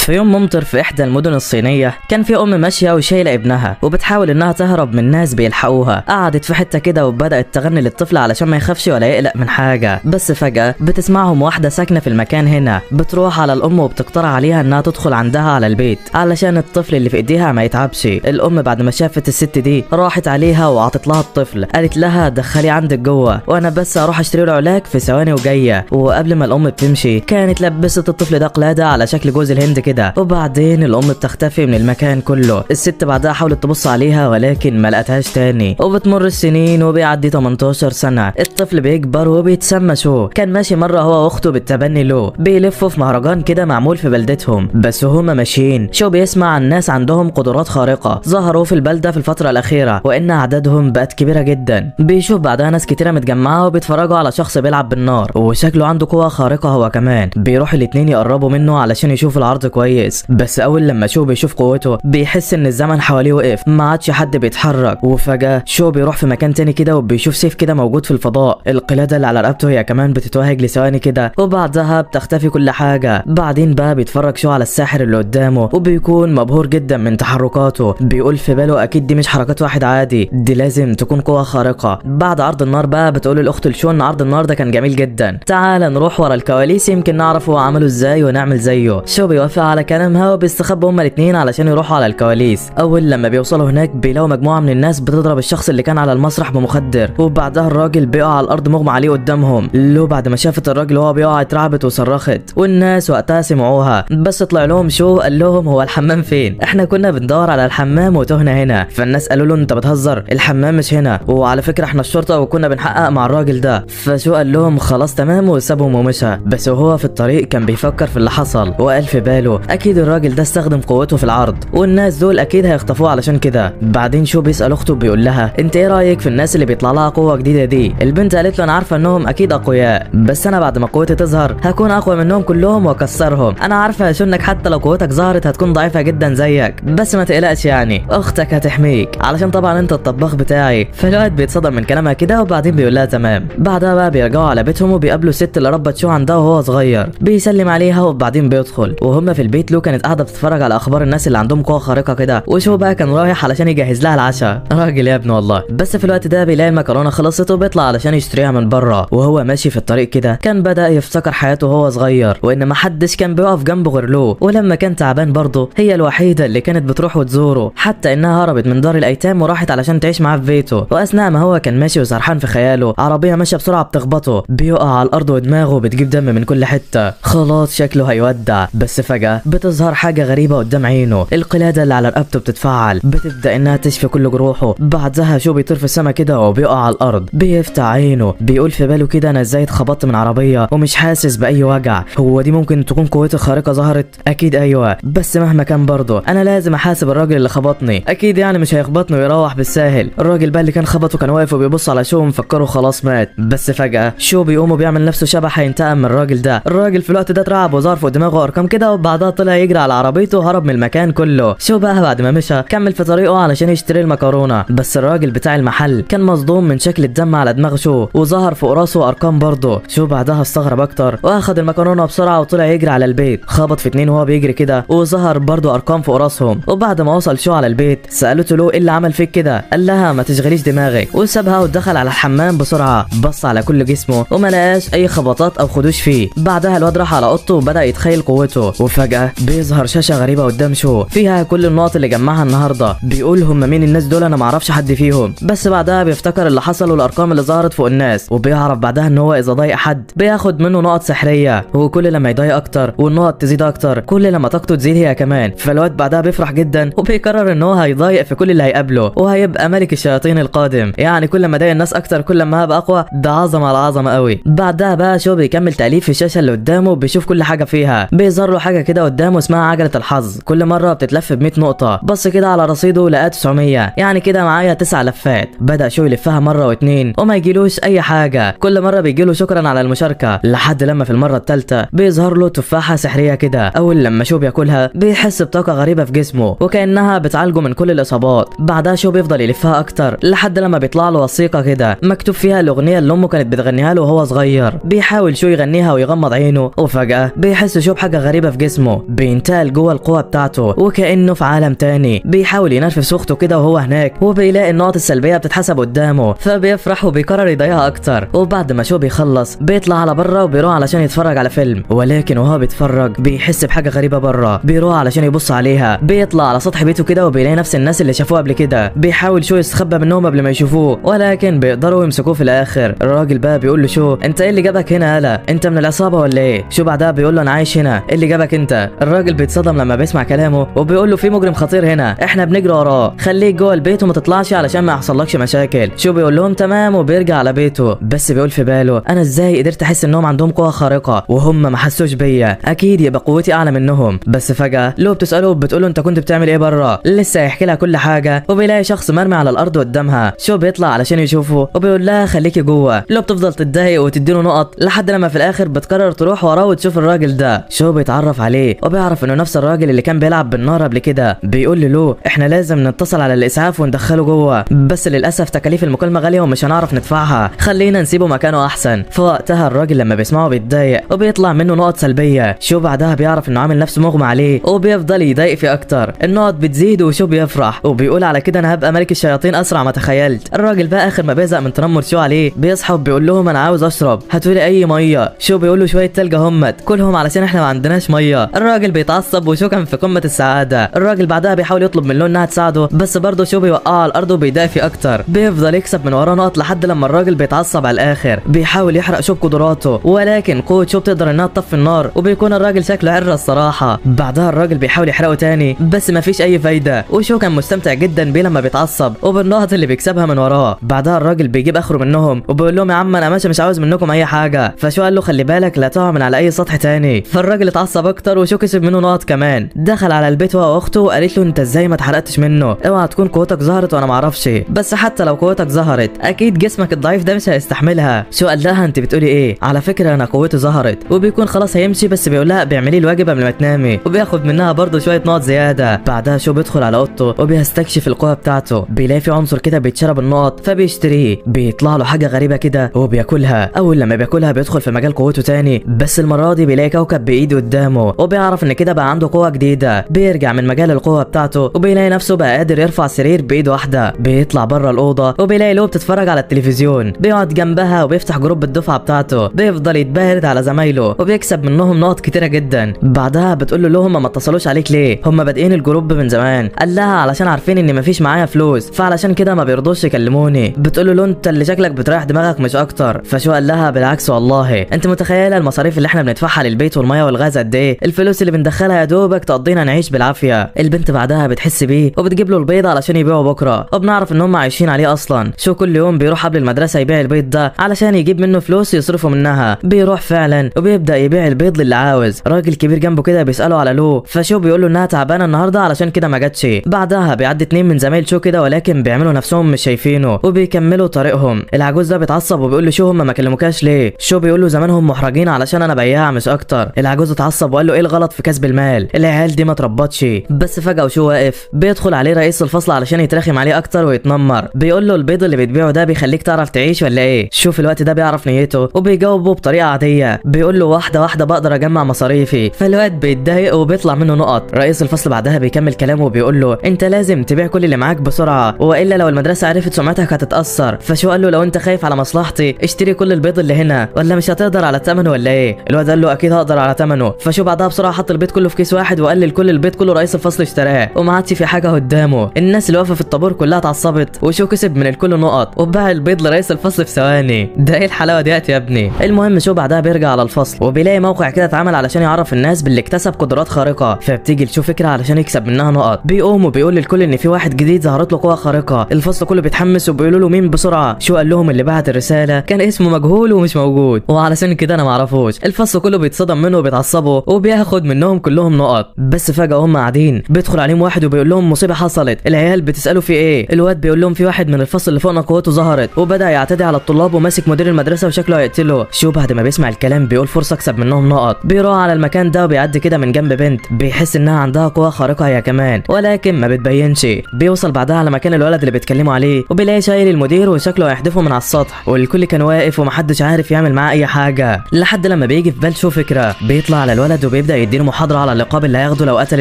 في يوم ممطر في إحدى المدن الصينية كان في أم ماشية وشايلة ابنها وبتحاول إنها تهرب من ناس بيلحقوها. قعدت في حتة كده وبدأت تغني للطفل علشان ما يخافش ولا يقلق من حاجة. بس فجأة بتسمعهم واحدة ساكنة في المكان هنا، بتروح على الأم وبتقترح عليها إنها تدخل عندها على البيت علشان الطفل اللي في إيديها ما يتعبش. الأم بعد ما شافت الست دي راحت عليها وعطت لها الطفل، قالت لها دخلي عندك جوه وأنا بس هروح أشتري له علاج في ثواني وجاية. وقبل ما الأم بتمشي كانت لبست الطفل ده قلادة على شكل جوز الهند كده، وبعدين الأم بتختفي من المكان كله. الست بعدها حاولت تبص عليها ولكن ما لقتهاش تاني. وبتمر السنين وبيعدي 18 سنة، الطفل بيكبر وبيتسمى شو. كان ماشي مرة هو واخته بالتبني له، بيلفوا في مهرجان كده معمول في بلدتهم. بس وهما ماشيين شو بيسمع عن ناس عندهم قدرات خارقة ظهروا في البلدة في الفترة الأخيرة وإن أعدادهم بقت كبيرة جدا. بيشوف بعدها ناس كتيرة متجمعة وبيتفرجوا على شخص بيلعب بالنار وشكله عنده قوة خارقة هو كمان. بيروح الاتنين يقربوا منه علشان يشوفوا العرض كويس. بس اول لما شو بيشوف قوته بيحس ان الزمن حواليه وقف، ما عادش حد بيتحرك. وفجأة شو بيروح في مكان تاني كده وبيشوف سيف كده موجود في الفضاء، القلادة اللي على رقبته هي كمان بتتوهج لثواني كده وبعدها بتختفي كل حاجة. بعدين بقى بيتفرج شو على الساحر اللي قدامه وبيكون مبهور جدا من تحركاته، بيقول في باله اكيد دي مش حركات واحد عادي، دي لازم تكون قوة خارقة. بعد عرض النار بقى بتقول الاخت لشو ان عرض النار ده كان جميل جدا، تعال نروح ورا الكواليس يمكن نعرف هو عمله ازاي ونعمل زيه. شو بيوافق على كلامها وبيستخبوا هما الاثنين علشان يروحوا على الكواليس. اول لما بيوصلوا هناك بيلاقوا مجموعة من الناس بتضرب الشخص اللي كان على المسرح بمخدر، وبعدها الراجل بيقع على الارض مغمى عليه قدامهم. لو بعد ما شافت الراجل وهو بيقع اترعبت وصرخت والناس وقتها سمعوها. بس طلع لهم شو قال لهم هو الحمام فين؟ احنا كنا بندور على الحمام وتهنا هنا. فالناس قالوا له انت بتهزر، الحمام مش هنا، وعلى فكرة احنا الشرطة وكنا بنحقق مع الراجل ده. فشو قال لهم خلاص تمام وسابهم ومشى. بس وهو في الطريق كان بيفكر في اللي حصل وقال في باله اكيد الراجل ده استخدم قوته في العرض والناس دول اكيد هيخطفوه علشان كده. بعدين شو بيسأل اخته بيقول لها انت ايه رايك في الناس اللي بيطلع لها قوة جديدة دي؟ البنت قالت له انا عارفه انهم اكيد اقوياء، بس انا بعد ما قوتي تظهر هكون اقوى منهم كلهم واكسرهم. انا عارفه يا شو انك حتى لو قوتك ظهرت هتكون ضعيفة جدا زيك، بس ما تقلقش يعني اختك هتحميك علشان طبعا انت الطباخ بتاعي. فالواد بيتصدم من كلامها كده وبعدين بيقول لها تمام. بعدها بقى بيرجعوا على بيتهم وبيقابلوا الست اللي ربت شو عندها وهو صغير، بيسلم عليها وبعدين بيدخل. وهم في البيت لو كانت قاعدة بتتفرج على اخبار الناس اللي عندهم قوة خارقة كده، وشو بقى كان رايح علشان يجهز لها العشاء. راجل يا ابن والله. بس في الوقت ده بيلاقي المكرونه خلصت وبيطلع علشان يشتريها من بره. وهو ماشي في الطريق كده كان بدا يفتكر حياته وهو صغير وان ما حدش كان بيقف جنبه غير له، ولما كان تعبان برضه هي الوحيدة اللي كانت بتروح وتزوره، حتى انها هربت من دار الايتام وراحت علشان تعيش معاه في بيته. واثناء ما هو كان ماشي وسرحان في خياله عربية ماشية بسرعة بتخبطه، بيقع على الارض ودماغه بتجيب دم من كل حتة، خلاص شكله هيودع. بس فجأة بتظهر حاجة غريبة قدام عينه، القلادة اللي على رقبته بتتفعل، بتبدأ انها تشفي كل جروحه. بعدها شو بيطير في السما كده وبيقع على الارض، بيفتح عينه بيقول في باله كده انا ازاي اتخبطت من عربية ومش حاسس بأي وجع، هو دي ممكن تكون قوتي الخارقة ظهرت؟ اكيد ايوه، بس مهما كان برضه انا لازم احاسب الراجل اللي خبطني، اكيد يعني مش هيخبطني ويروح بالساهل. الراجل بقى اللي كان خبطه كان واقف وبيبص على شو ومفكره خلاص مات. بس فجأة شو بيقوم وبيعمل نفسه شبح هينتقم من الراجل ده. الراجل في الوقت ده اترعب وظهر فوق دماغه ارقام كده، وبعدها طلع يجري على عربيته وهرب من المكان كله. شو بقى بعد ما مشى كمل في طريقه علشان يشتري المكرونه، بس الراجل بتاع المحل كان مصدوم من شكل الدم على دماغ شو وظهر فوق راسه ارقام برضه. شو بعدها استغرب اكتر واخد المكرونه بسرعة وطلع يجري على البيت، خبط في اتنين وهو بيجري كده وظهر برضه ارقام فوق راسهم. وبعد ما وصل شو على البيت سالته له ايه اللي عمل فيك كده؟ قال لها ما تشغليش دماغك، وسابها ودخل على الحمام بسرعة، بص على كل جسمه وما لقاش اي خبطات او خدوش فيه. بعدها الواد راح على اوضته وبدا يتخيل قوته، وفجاة بيظهر شاشة غريبة قدام شو فيها كل النقط اللي جمعها النهارده. بيقول هم مين الناس دول؟ انا معرفش حد فيهم. بس بعدها بيفتكر اللي حصل والارقام اللي ظهرت فوق الناس، وبيعرف بعدها ان هو اذا ضايق حد بياخد منه نقط سحريه، وكل لما يضايق اكتر والنقط تزيد اكتر كل لما طاقته تزيد هي كمان. فالواد بعدها بيفرح جدا وبيقرر ان هو هيضايق في كل اللي هيقابله وهيبقى ملك الشياطين القادم، يعني كل ما ضايق الناس اكتر كل ما هبقى اقوى، ده عظمه على عظمه قوي. بعدها بقى شو بيكمل تأليف في الشاشة اللي قدامه بيشوف كل حاجة فيها، بيظهر له حاجة كده قدامه اسمها عجله الحظ، كل مرة بتتلف ب 100 نقطة. بص كده على رصيده لقاه 900، يعني كده معايا 9 لفات. بدا شو يلفها مرة واتنين وما يجيلوش اي حاجة، كل مرة بيجيله شكرا على المشاركة، لحد لما في المرة الثالثة بيظهر له تفاحة سحريه كده. اول لما شو بياكلها بيحس بطاقة غريبة في جسمه وكانها بتعالجه من كل الاصابات. بعدها شو بيفضل يلفها اكتر لحد لما بيطلع له وثيقة كده مكتوب فيها الاغنية اللي امه كانت بتغنيها له وهو صغير. بيحاول شو يغنيها ويغمض عينه، وفجاة بيحس شو بحاجة غريبة في جسمه. قدامه. بينتقل جوه القوة بتاعته وكانه في عالم تاني. بيحاول ينرفز اخته كده وهو هناك، وبيلاقي النقط السلبية بتتحسب قدامه، فبيفرح وبيقرر يضيعها اكتر. وبعد ما شو بيخلص بيطلع على بره وبيروح علشان يتفرج على فيلم، ولكن وهو بيتفرج بيحس بحاجة غريبة بره. بيروح علشان يبص عليها، بيطلع على سطح بيته كده وبيلاقي نفس الناس اللي شافوه قبل كده. بيحاول شو يستخبى منهم قبل ما يشوفوه، ولكن بيقدروا يمسكوه في الاخر. الراجل بقى بيقول له شو انت ايه اللي جابك هنا؟ يالا انت من العصابة ولا ايه؟ شو بعدها بيقول له انا عايش هنا، ايه اللي جابك انت؟ الراجل بيتصدم لما بيسمع كلامه وبيقول له في مجرم خطير هنا، احنا بنجري وراه، خليك جوه البيت وما تطلعش علشان ما يحصلكش مشاكل. شو بيقول لهم تمام وبيرجع على بيته، بس بيقول في باله انا ازاي قدرت احس انهم عندهم قوة خارقة وهم ما حسوش بيا؟ اكيد يبقى قوتي اعلى منهم. بس فجاة لو بتساله بتقول له انت كنت بتعمل ايه بره؟ لسه هيحكي لها كل حاجة، وبيلاقي شخص مرمي على الارض قدامها. شو بيطلع علشان يشوفه وبيقول لها خليكي جوه. لو بتفضل تتضايق وتديله نقط لحد لما في الاخر بتقرر تروح وراه وتشوف الراجل ده. شو بيتعرف عليه وبيعرف انه نفس الراجل اللي كان بيلعب بالنار قبل كده. بيقول له احنا لازم نتصل على الاسعاف وندخله جوه، بس للاسف تكاليف المكالمة غالية ومش هنعرف ندفعها، خلينا نسيبه مكانه احسن. فوقتها الراجل لما بيسمعه بيتضايق وبيطلع منه نقط سلبية. شو بعدها بيعرف انه عامل نفسه مغمى عليه وبيفضل يضايق فيه اكتر. النقط بتزيد وشو بيفرح وبيقول على كده انا هبقى ملك الشياطين اسرع ما تخيلت. الراجل بقى اخر ما بيزهق من تنمر شو عليه بيصحى وبيقول لهم انا عاوز اشرب، هاتوا لي اي مية. شو بيقول له شوية تلج همت كلهم علشان احنا ما عندناش مية. الراجل بيتعصب وشو كان في قمة السعادة. الراجل بعدها بيحاول يطلب من لو انها تساعده، بس برضه شو بيوقعه على الارض وبيضايق فيه اكتر. بيفضل يكسب من وراه نقط لحد لما الراجل بيتعصب على الاخر. بيحاول يحرق شو بقدراته، ولكن قوة شو بتقدر انها تطفي النار، وبيكون الراجل شكله عره الصراحة. بعدها الراجل بيحاول يحرقه تاني بس مفيش اي فايده، وشو كان مستمتع جدا بيه لما بيتعصب وبالنقط اللي بيكسبها من وراه. بعدها الراجل بيجيب اخره منهم وبيقول لهم يا عم انا ماشي مش عاوز منكم اي حاجة. فشو قال له خلي بالك لا تقع من على اي سطح تاني. فالراجل اتعصب اكتر وشو كسب منه نقط كمان. دخل على البيت هو واخته وقالت له انت ازاي ما اتحرقتش منه؟ اوعى تكون قوتك ظهرت وانا معرفش، بس حتى لو قوتك ظهرت اكيد جسمك الضعيف ده مش هيستحملها. شو قال لها انت بتقولي ايه؟ على فكرة انا قوتي ظهرت. وبيكون خلاص هيمشي بس بيقول لها بيعملي الواجب قبل ما تنامي، وبياخد منها برضه شوية نقط زيادة. بعدها شو بيدخل على اوضته وبيستكشف القوة بتاعته. بيلاقي في عنصر كده بيتشرب النقط فبيشتريه. بيطلع له حاجة غريبة كده وبياكلها. اول لما بياكلها بيدخل في مجال قوته تاني، بس المرة دي بيلاقي كوكب بايده قدامه وبيعرف ان كده بقى عنده قوة جديدة. بيرجع من مجال القوة بتاعته وبيلاقي نفسه بقى قادر يرفع سرير بايد واحدة. بيطلع بره الاوضة وبيلاقي لو بتتفرج على التلفزيون. بيقعد جنبها وبيفتح group الدفعة بتاعته. بيفضل يتبهرد على زمايله وبيكسب منهم نقط كتيرة جدا. بعدها بتقول له هم ما اتصلوش عليك ليه؟ هم بادئين ال group من زمان. قال لها علشان عارفين ان مفيش معايا فلوس فعلشان كده ما بيرضوش يكلموني. بتقول له انت اللي شكلك بتريح دماغك مش اكتر. فشو قال لها بالعكس والله، انت متخيله المصاريف اللي احنا بندفعها للبيت والمية والغاز قد ايه؟ الفلوس اللي بندخلها يا دوبك تقضينا نعيش بالعافية. البنت بعدها بتحس بيه وبتجيب له البيض علشان يبيعه بكره، وبنعرف ان هم عايشين عليه اصلا. شو كل يوم بيروح قبل المدرسة يبيع البيض ده علشان يجيب منه فلوس يصرفوا منها. بيروح فعلا وبيبدا يبيع البيض للي عاوز. راجل كبير جنبه كده بيساله على لو، فشو بيقول له انها تعبانة النهارده علشان كده ما جاتش. بعدها بيعدي اتنين من زمايل شو كده ولكن بيعملوا نفسهم مش شايفينه وبيكملوا طريقهم. العجوز ده بيتعصب وبيقول له شو هم ما كلموكاش ليه؟ شو بيقول له زمانهم محرجين علشان انا بياع مش اكتر. العجوز اتعصب وقال له ايه الغلط في كسب المال؟ العيال دي ما تربطش. بس فجاة وشو واقف بيدخل عليه رئيس الفصل علشان يترخم عليه اكتر ويتنمر. بيقول له البيض اللي بتبيعه ده بيخليك تعرف تعيش ولا ايه؟ شو في الوقت ده بيعرف نيته وبيجاوبه بطريقة عادية. بيقول له واحدة واحدة بقدر اجمع مصاريفي. فالواد بيتضايق وبيطلع منه نقط. رئيس الفصل بعدها بيكمل كلامه وبيقول له انت لازم تبيع كل اللي معاك بسرعة والا لو المدرسة عرفت سمعتك هتتاثر. فشو قال له لو انت خايف على مصلحتي اشتري كل البيض اللي هنا ولا مش هتقدر على ثمنه ولا ايه؟ الواد قال له اكيد هقدر على ثمنه. فشو بعدها بسرعة حط البيض كله في كيس واحد وقال لكل البيض كله رئيس الفصل اشتراه وما عادش في حاجة قدامه. الناس اللي واقفة في الطابور كلها اتعصبت وشو كسب من الكل نقط وباع البيض لرئيس الفصل في ثواني. ده ايه الحلاوة ديت يا ابني؟ المهم شو بعدها بيرجع على الفصل وبيلاقي موقع كده اتعمل علشان يعرف الناس باللي اكتسب قدرات خارقة. فبتيجي لشو فكرة علشان يكسب منها نقط. بيقوم وبيقول للكل ان في واحد جديد ظهرت له قوة خارقة. الفصل كله بيتحمس وبيقولوا له مين بسرعة. شو قال لهم اللي بعت الرسالة كان اسمه مجهول ومش موجود وعلشان كده انا معرفوش. الفصل كله بيتصدم منه وبيتعصبوا وبياخد منهم كلهم نقط. بس فجاة هم قاعدين بيدخل عليهم واحد وبيقول لهم مصيبة حصلت. العيال بتساله في ايه؟ الواد بيقول لهم في واحد من الفصل اللي فوقنا قوته ظهرت وبدا يعتدي على الطلاب وماسك مدير المدرسة وشكله هيقتله. شو بعد ما بيسمع الكلام بيقول فرصة اكسب منهم نقط. بيروح على المكان ده وبيعدي كده من جنب بنت بيحس انها عندها قوة خارقة هي كمان ولكن ما بتبينش. بيوصل بعدها على مكان الولد اللي بيتكلموا عليه وبيلاقي شايل المدير وشكله هيحدفه من على السطح والكل كان واقف ومحدش عارف يعمل معاه اي حاجة. لحد لما بيجي في بال شو فكرة. بيطلع على الولد وبيبدا يديله يديله محاضرة على العقاب اللي هياخده لو قتل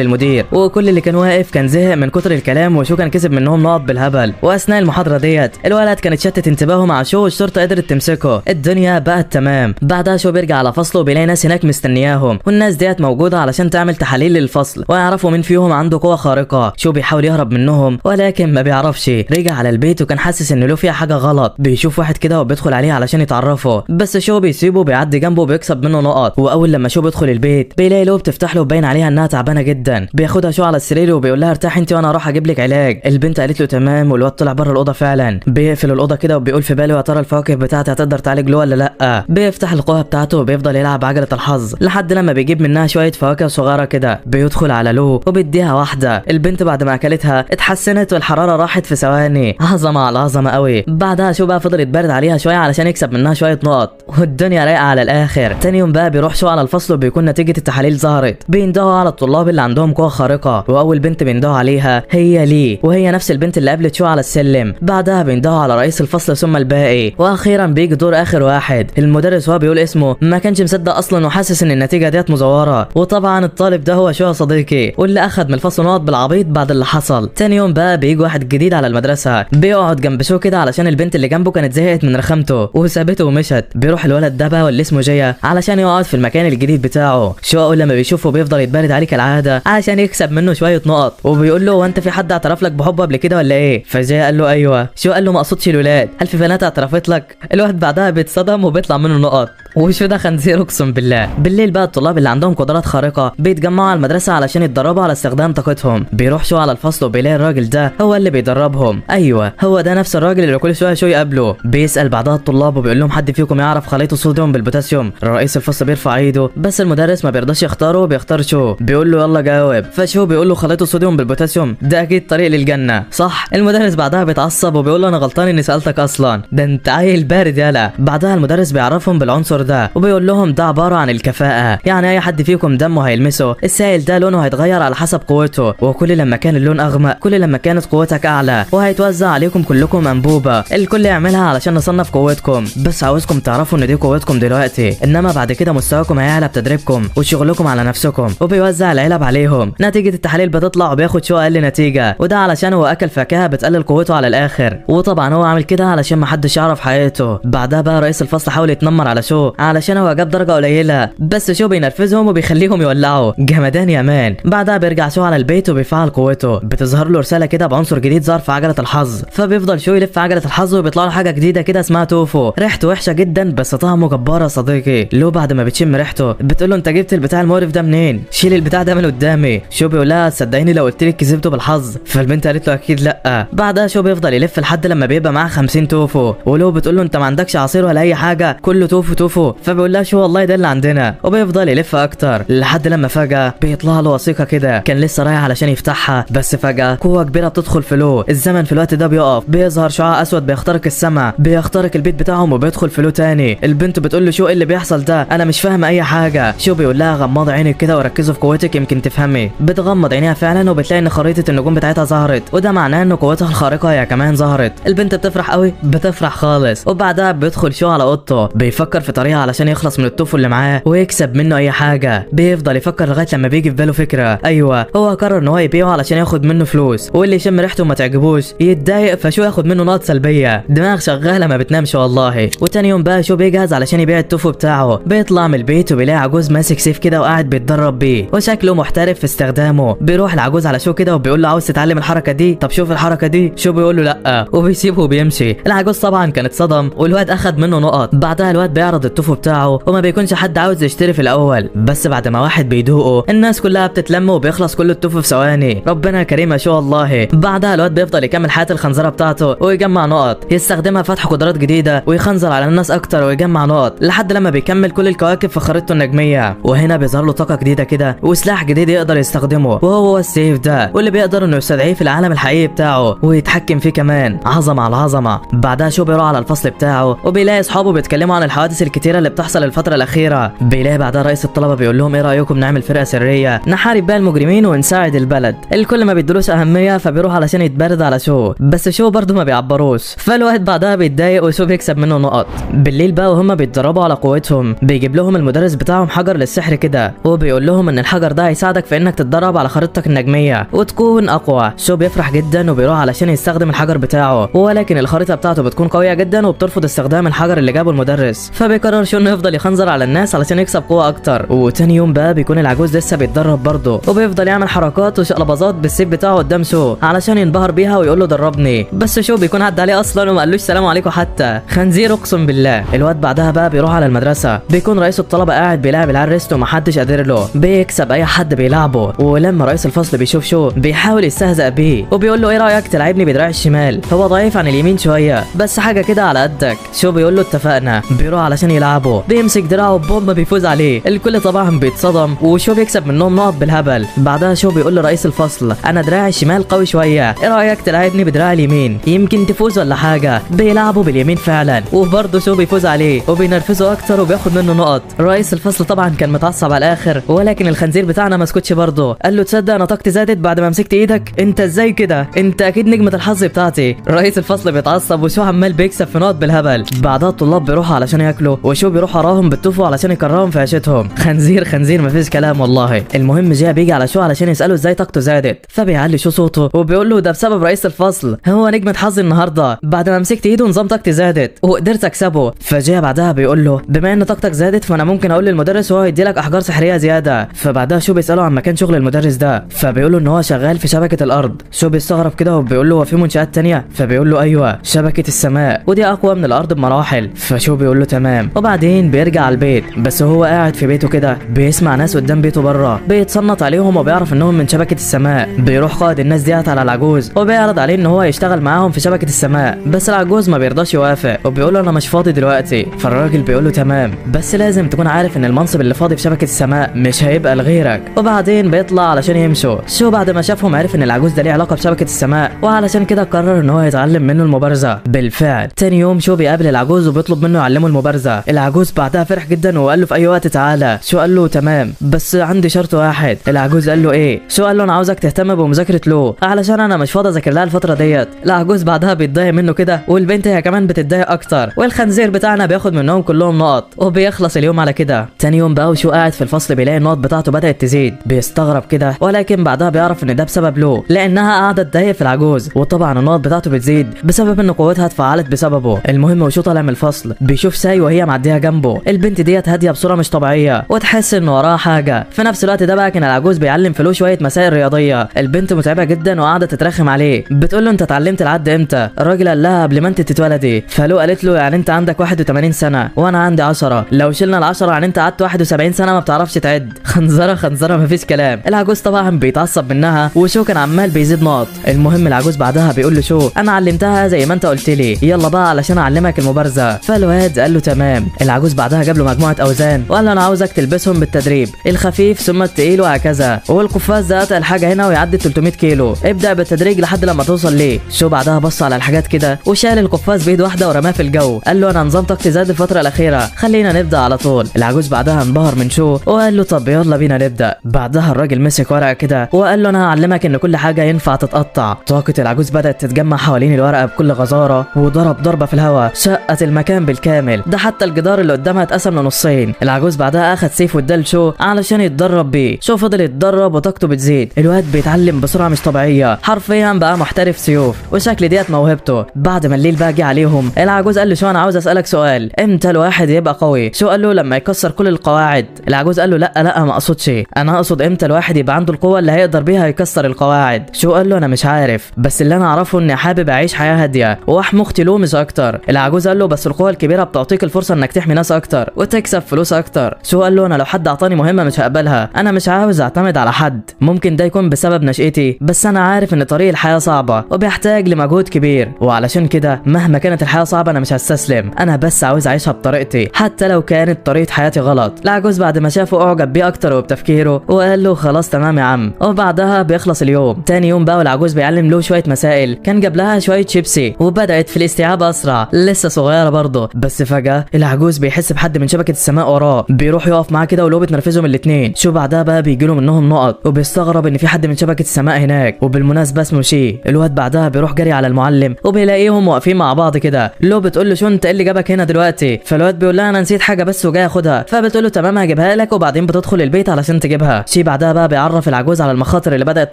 المدير، وكل اللي كان واقف كان زهق من كتر الكلام، وشو كان كسب منهم نقط بالهبل. واثناء المحاضرة ديت الولد كان اتشتت انتباهه مع شو، والشرطة قدرت تمسكه، الدنيا بقت تمام. بعدها شو بيرجع على فصله وبيلاقي ناس هناك مستنياهم، والناس ديت موجودة علشان تعمل تحاليل للفصل ويعرفوا مين فيهم عنده قوة خارقة. شو بيحاول يهرب منهم ولكن ما بيعرفش. رجع على البيت وكان حاسس ان له فيها حاجة غلط، بيشوف واحد كده وبيدخل عليه علشان يتعرفه، بس شو بيسيبه بيعدي جنبه وبيكسب منه نقط. واول لما شو بيدخل البيت بيلاقي لو بتفتح له وباين عليها انها تعبانة جدا، بياخدها شو على السرير وبيقول لها ارتاحي انت وانا هروح اجيب لك علاج. البنت قالت له تمام، والواد طلع بره الاوضة فعلا. بيقفل الاوضة كده وبيقول في باله يا ترى الفواكه بتاعتي هتقدر تعالج له ولا لا. بيفتح القوة بتاعته وبيفضل يلعب عجله الحظ لحد لما بيجيب منها شوية فواكه صغيرة كده. بيدخل على لو وبيديها واحدة، البنت بعد ما اكلتها اتحسنت والحرارة راحت في ثواني، عظمه على عظمه قوي. بعدها شو بقى فضل يتبرد عليها شوية علشان يكسب منها شوية نقط، والدنيا رايقة على الاخر. تاني يوم بقى بيروح شو على الفصل وبيكون نتيجة التحاليل ظهرت، بيندهوا على الطلاب اللي عندهم قوة خارقة، واول بنت بيندهوا عليها هي لي، وهي نفس البنت اللي قابلت شو على السلم. بعدها بيندهوا على رئيس الفصل ثم الباقي، واخيرا بيجي دور اخر واحد. المدرس وهو بيقول اسمه ما كانش مصدق اصلا وحاسس ان النتيجة ديت مزوره، وطبعا الطالب ده هو شو يا صديقي، واللي اخذ من الفصل نقط بالعبيط بعد اللي حصل. تاني يوم بقى بيجي واحد جديد على المدرسة، بيقعد جنب شو كده علشان البنت اللي جنبه كانت زهقت من رخامته وسابته ومشت. بيروح الولد ده بقى واللي اسمه جيا علشان يقعد في المكان الجديد بتاعه. شو اول لما بيشوفه بيفضل يتبرد عليه كالعادة علشان يكسب منه شوية نقط، وبيقول له هو انت في حد اعترف لك بحبه قبل كده ولا ايه؟ فجيا قال له ايوه. شو قال له ما اقصدش الولاد، هل في بنات اعترفت لك؟ الولد بعدها بيتصدم وبيطلع منه نقط، وشو ده خنزير اقسم بالله. بالليل بقى الطلاب اللي عندهم قدرات خارقة بيتجمعوا على المدرسة علشان يتدربوا على استخدام طاقتهم. بيروح شو على الفصل وبيلاقي الراجل ده هو اللي بيدربهم، ايوه هو ده نفس الراجل اللي كل شوية شو يقابله. بيسال بعدها الطلاب وبيقول لهم حد فيكم يعرف خليط الصوديوم بالبوتاسيوم؟ رئيس الفصل بيرفع ايده، بس المدرس ما بيرضاش يختاره وبيختار شو، بيقول له يلا جاوب. فشو بيقول له خليط الصوديوم بالبوتاسيوم ده اكيد طريق للجنة صح؟ المدرس بعدها بيتعصب وبيقول له انا غلطان اني سالتك اصلا، ده انت عيل بارد يالا. بعدها المدرس بيعرفهم بالعنصر ده وبيقول لهم ده عبارة عن الكفاءة، يعني اي حد فيكم دمه هيلمسه السائل ده لونه هيتغير على حسب قوته، وكل لما كان اللون اغمق كل لما كانت قوتك اعلى، وهيتوزع عليكم كلكم انبوبة الكل يعملها علشان نصنف قوتكم. بس عاوزكم تعرفوا ان دي قوتكم دلوقتي، انما بعد كده مستواكم هيعلى بتدريبكم وشغلكم على نفسكم. وبيوزع العلب عليهم. نتيجة التحاليل بتطلع وبياخد شو اقل نتيجة، وده علشان هو اكل فاكهة بتقلل قوته على الاخر، وطبعا هو عامل كده علشان محدش يعرف حقيقته. بعدها بقى رئيس الفصل حاول يتنمر على شو علشان هو جاب درجه قليله، بس شو بينرفزهم وبيخليهم يولعوا جمدان يا man. بعدها بيرجع شو على البيت وبيفعل قوته، بتظهر له رسالة كده بعنصر جديد ظهر في عجله الحظ، فبيفضل شو يلف عجله الحظ وبيطلع له حاجة جديدة كده اسمها توفو، ريحته وحشة جدا بس طعمه جبار يا صديقي. لو بعد ما بتشم ريحته بتقول له انت جبت البتاع المقرف ده منين؟ شيل البتاع ده من قدامي. شو بيقول لها صدقيني لو قلت لك كسبته بالحظ، فالبنت قالت له اكيد لا. بعدها شو بيفضل يلف لحد لما بيبقى معاه 50 توفو، ولو بتقول له انت ما عندكش عصير ولا اي حاجة كله توفو توفو، فبيقول لها شو والله ده اللي عندنا، وبيفضل يلف اكتر لحد لما فجاة بيطلع له وثيقة كده كان لسه رايح علشان يفتحها، بس فجاة قوة كبيرة بتدخل في لو، الزمن في الوقت ده بيقف، بيظهر شعاع اسود بيخترق السماء، بيخترق البيت بتاعهم وبيدخل في لو تاني. البنت بتقول له شو ايه اللي بيحصل ده؟ انا مش فاهمه اي حاجة. شو بيقول لها غمضي عينك كده وركزوا في قوتك يمكن تفهمي. بتغمض عينيها فعلا وبتلاقي ان خريطة النجوم بتاعتها ظهرت، وده معناه ان قوتها الخارقة هي كمان ظهرت. البنت بتفرح قوي، بتفرح خالص. وبعدها بيدخل شو على اوضته، بيفكر في طريقه علشان يخلص من التوفو اللي معاه ويكسب منه اي حاجة. بيفضل يفكر لغاية لما بيجي في باله فكرة، ايوه هو قرر ان هو يبيعه علشان ياخد منه فلوس، واللي يشم ريحته ما تعجبوش يتضايق فشو ياخد منه نقط سلبية. دماغ شغالة ما بتنامش والله. وتاني يوم بقى شو بيجهز علشان يبيع التوفو بتاعه. بيطلع من البيت وبيلاقي عجوز ماسك سيف كده وقاعد بيتدرب بيه وشكله محترف في استخدامه. بيروح العجوز على شو كده وبيقول له عاوز تتعلم الحركة دي؟ طب شوف الحركة دي. شو بيقول له لا، وبيسيبه وبيمشي. العجوز طبعا كان اتصدم والواد اخد منه نقط. بعدها الواد بيعرض التوفو بتاعه وما بيكونش حد عاوز يشتري في الاول، بس بعد ما واحد بيدوقه الناس كلها بتتلم وبيخلص كل التوفو في ثواني. ربنا كريم يا شو والله. بعدها الواد بيفضل يكمل حياة الخنزره بتاعته ويجمع نقط يستخدمها فتح قدرات جديدة ويخنزر على الناس اكتر ويجمع نقط لحد لما بيكمل كل الكواكب في خريطته النجميه. وهنا بيظهر له طاقة جديدة كده وسلاح جديد يقدر يستخدمه، وهو السيف ده، واللي بيقدر انه يستدعيه في العالم الحقيقي بتاعه ويتحكم فيه كمان. عظمه على عظمه. بعدها شو بيروح على الفصل بتاعه وبيلاقي اصحابه بيتكلموا عن الحوادث الكتير الكتيرة اللي بتحصل الفترة الاخيرة. بيلاقي بعدها رئيس الطلبة بيقول لهم ايه رايكم نعمل فرقه سرية نحارب بيها المجرمين ونساعد البلد. الكل ما بيدلوش اهمية، فبيروح علشان يتبرد على شو، بس شو برضه ما بيعبروش، فالواد بعدها بيتضايق وشو بيكسب منه نقط. بالليل بقى وهم بيتدربوا على قوتهم بيجيب لهم المدرس بتاعهم حجر للسحر كده، وبيقول لهم ان الحجر ده هيساعدك في انك تتدرب على خريطتك النجميه وتكون اقوى. شو بيفرح جدا وبيروح علشان يستخدم الحجر بتاعه، ولكن الخريطة بتاعته بتكون قوية جدا وبترفض استخدام الحجر اللي جابه المدرس، فبيقرر شو انه يفضل يخنزر على الناس علشان يكسب قوة اكتر. وتاني يوم بقى بيكون العجوز لسه بيتدرب برضه، وبيفضل يعمل حركات وشقلباظات بالسيف بتاعه قدام شو علشان ينبهر بيها ويقول له دربني، بس شو بيكون عدى عليه اصلا وما قالوش سلام عليكم حتى، خنزير اقسم بالله. الواد بعدها بقى بيروح على المدرسة، بيكون رئيس الطلبة قاعد بيلعب العرست ومحدش قادر له، بيكسب اي حد بيلعبه. ولما رئيس الفصل بيشوف شو بيحاول يستهزأ بيه وبيقول له ايه رايك تلعبني بدراع الشمال، هو ضعيف عن اليمين شوية بس حاجة كده على قدك. شو بيقول له اتفقنا. بيروح علشان يلعبه، بيمسك دراعه بوم بيفوز عليه، الكل طبعا بيتصدم وشو بيكسب منهم نقط بالهبل. بعدها شو بيقول لرئيس الفصل انا دراعي الشمال قوي شوية، ايه رايك تلعبني بدراع اليمين يمكن تفوز ولا حاجة. بيلعبه باليمين فعلا وبرضه شو بيفوز عليه وبينرفزه اكتر وبياخد منه نقط. رئيس الفصل طبعا كان متعصب على الاخر، ولكن الخنزير بتاعنا ما سكتش برضه، قال له تصدق انا طاقتي زادت بعد ما مسكت ايدك، انت ازاي كده، انت اكيد نجمه الحظ بتاعتي. رئيس الفصل بيتعصب وشو عمال بيكسب في نقط بالهبل. بعدها الطلاب بيروحوا علشان ياكلوا وشو بيروح وراهم بالتوفو علشان يكرههم في عيشتهم، خنزير خنزير مفيش كلام والله. المهم جاء بيجي على شو علشان يساله ازاي طاقته زادت، فبيعلي شو صوته وبيقول له ده بسبب رئيس الفصل، هو نجمه حظي النهارده، بعد ما مسكت ايده نظام طاقتي زادت وقدرت اكسبه. فجاء بعدها بيقول له بما ان طاقتك زادت فانا ممكن اقول للمدرس وهو يدي لك احجار سحريه زيادة. فبعدها شو بيساله عن مكان شغل المدرس ده، فبيقول له ان هو شغال في شبكة الارض. شو بيستغرب كده وبيقول له هو في منشات تانية؟ فبيقول له ايوه شبكة السماء ودي اقوى من الارض بمراحل. فشو بيقول له تمام. وبعدين بيرجع على البيت، بس هو قاعد في بيته كده بيسمع ناس قدام بيته بره، بيتصنت عليهم وبيعرف انهم من شبكة السماء. بيروح قائد الناس ديت على العجوز وبيعرض عليه ان هو يشتغل معاهم في شبكة السماء، بس العجوز ما بيرضاش يوافق وبيقول له انا مش فاضي دلوقتي. فالراجل بيقول له تمام بس لازم تكون عارف ان المنصب اللي فاضي في شبكة السماء مش هيبقى لغيرك. وبعدين بيطلع علشان يمشوا. شو بعد ما شافهم عرف ان العجوز ده ليه علاقة بشبكة السماء، وعلشان كده قرر ان هو يتعلم منه المبارزة. بالفعل تاني يوم شو بيقابل العجوز وبيطلب منه يعلمه المبارزة. العجوز بعدها فرح جدا وقال له في اي وقت تعالى. شو قال له تمام بس عندي شرط واحد. العجوز قال له ايه؟ شو قال له انا عاوزك تهتم بمذاكره لو علشان انا مش فاضي اذاكر لها الفترة ديت. العجوز بعدها بيتضايق منه كده والبنت هي كمان بتتضايق اكتر، والخنزير بتاعنا بياخد منهم كلهم نقط وبيخلص اليوم على كده. تاني يوم بقى وشو قاعد في الفصل بيلاقي النقط بتاعته بدات تزيد، بيستغرب كده، ولكن بعدها بيعرف ان ده بسبب لو لانها قاعدة تضايق في العجوز، وطبعا النقط بتاعته بتزيد بسبب ان قوتها اتفعلت بسببه. المهم وشو طالع من الفصل بيشوف ساي وهي معدية جنبه، البنت ديت هادية بصورة مش طبيعية وتحس ان وراها حاجة. في نفس الوقت ده بقى كان العجوز بيعلم فلو شوية مسائل رياضية. البنت متعبة جدا وقاعدة تترخم عليه، بتقول له انت اتعلمت العد امتى؟ الراجل قال لها قبل ما انت تتولدي. فلو قالت له يعني انت عندك 81 سنة وانا عندي 10، لو شلنا ال10 يعني انت قعدت 71 سنة ما بتعرفش تعد. خنزره خنزره مفيش كلام. العجوز طبعا بيتعصب منها وشو كان عمال بيزيد نقط. المهم العجوز بعدها بيقول له شو انا علمتها زي ما انت قلت لي، يلا بقى علشان اعلمك المبارزة. فالواد قال له تمام. العجوز بعدها جاب له مجموعة اوزان وقال له انا عاوزك تلبسهم بالتدريب، الخفيف ثم التقيل وهكذا، والقفاز ده اتقل حاجة هنا ويعدي 300 كيلو، ابدا بالتدريج لحد لما توصل ليه. شو بعدها بص على الحاجات كده وشال القفاز بايد واحدة ورماه في الجو، قال له انا نظام طاقتي زاد الفترة الاخيرة، خلينا نبدا على طول. العجوز بعدها انبهر من شو وقال له طب يلا بينا نبدا. بعدها الراجل مسك ورقة كده وقال له انا هعلمك ان كل حاجة ينفع تتقطع. طاقة العجوز بدات تتجمع حوالين الورقة بكل غزارة وضرب ضربه في الهواء شقت المكان بالكامل، ده حتى الجدار اللي قدامها اتقسم لنصين. العجوز بعدها اخد سيف واداه لشو علشان يتدرب بيه. شو فضل يتدرب وطاقته بتزيد، الواد بيتعلم بسرعة مش طبيعية، حرفيا بقى محترف سيوف وشكل ديت موهبته. بعد ما الليل بقى جه عليهم العجوز قال له شو انا عاوز اسالك سؤال، امتى الواحد يبقى قوي؟ شو قال له لما يكسر كل القواعد. العجوز قال له لا لا ما اقصدش، انا اقصد امتى الواحد يبقى عنده القوة اللي هيقدر بيها يكسر القواعد. شو قال له انا مش عارف، بس اللي انا اعرفه اني حابب اعيش حياة هادية واحمي اختي لو مش اكتر. العجوز قال له بس القوة الكبيرة بتعطيك الفرصة انك تحمي ناس اكتر وتكسب فلوس اكتر. شو قال له انا لو حد اعطاني مهمة مش هقبلها، انا مش عاوز اعتمد على حد، ممكن ده يكون بسبب نشأتي، بس انا عارف ان طريق الحياة صعبة وبيحتاج لمجهود كبير، وعلشان كده مهما كانت الحياة صعبة انا مش هستسلم، انا بس عاوز اعيشها بطريقتي حتى لو كانت طريقه حياتي غلط. العجوز بعد ما شافه اعجب بيه اكتر وبتفكيره وقال له خلاص تمام يا عم. وبعدها بيخلص اليوم. تاني يوم بقى والعجوز بيعلم له شوية مسائل، كان جاب لها شوية شيبسي وبدات في الاستيعاب اسرع، لسه صغيرة برضه. بس فجاة العجوز العجوز بيحس بحد من شبكة السماء وراه، بيروح يقف معاه كده ولو بتنرفزهم الاثنين. شو بعدها بقى بيجي له منهم نقط، وبيستغرب ان في حد من شبكة السماء هناك، وبالمناسبة اسمه شي. الواد بعدها بيروح جري على المعلم وبيلاقيهم واقفين مع بعض كده. لو بتقول له شو انت ايه اللي جابك هنا دلوقتي؟ فالواد بيقول لها انا نسيت حاجة بس وجاي اخدها، فبتقول له تمام هجيبها لك، وبعدين بتدخل البيت علشان تجيبها. شي بعدها بقى بيعرف العجوز على المخاطر اللي بدات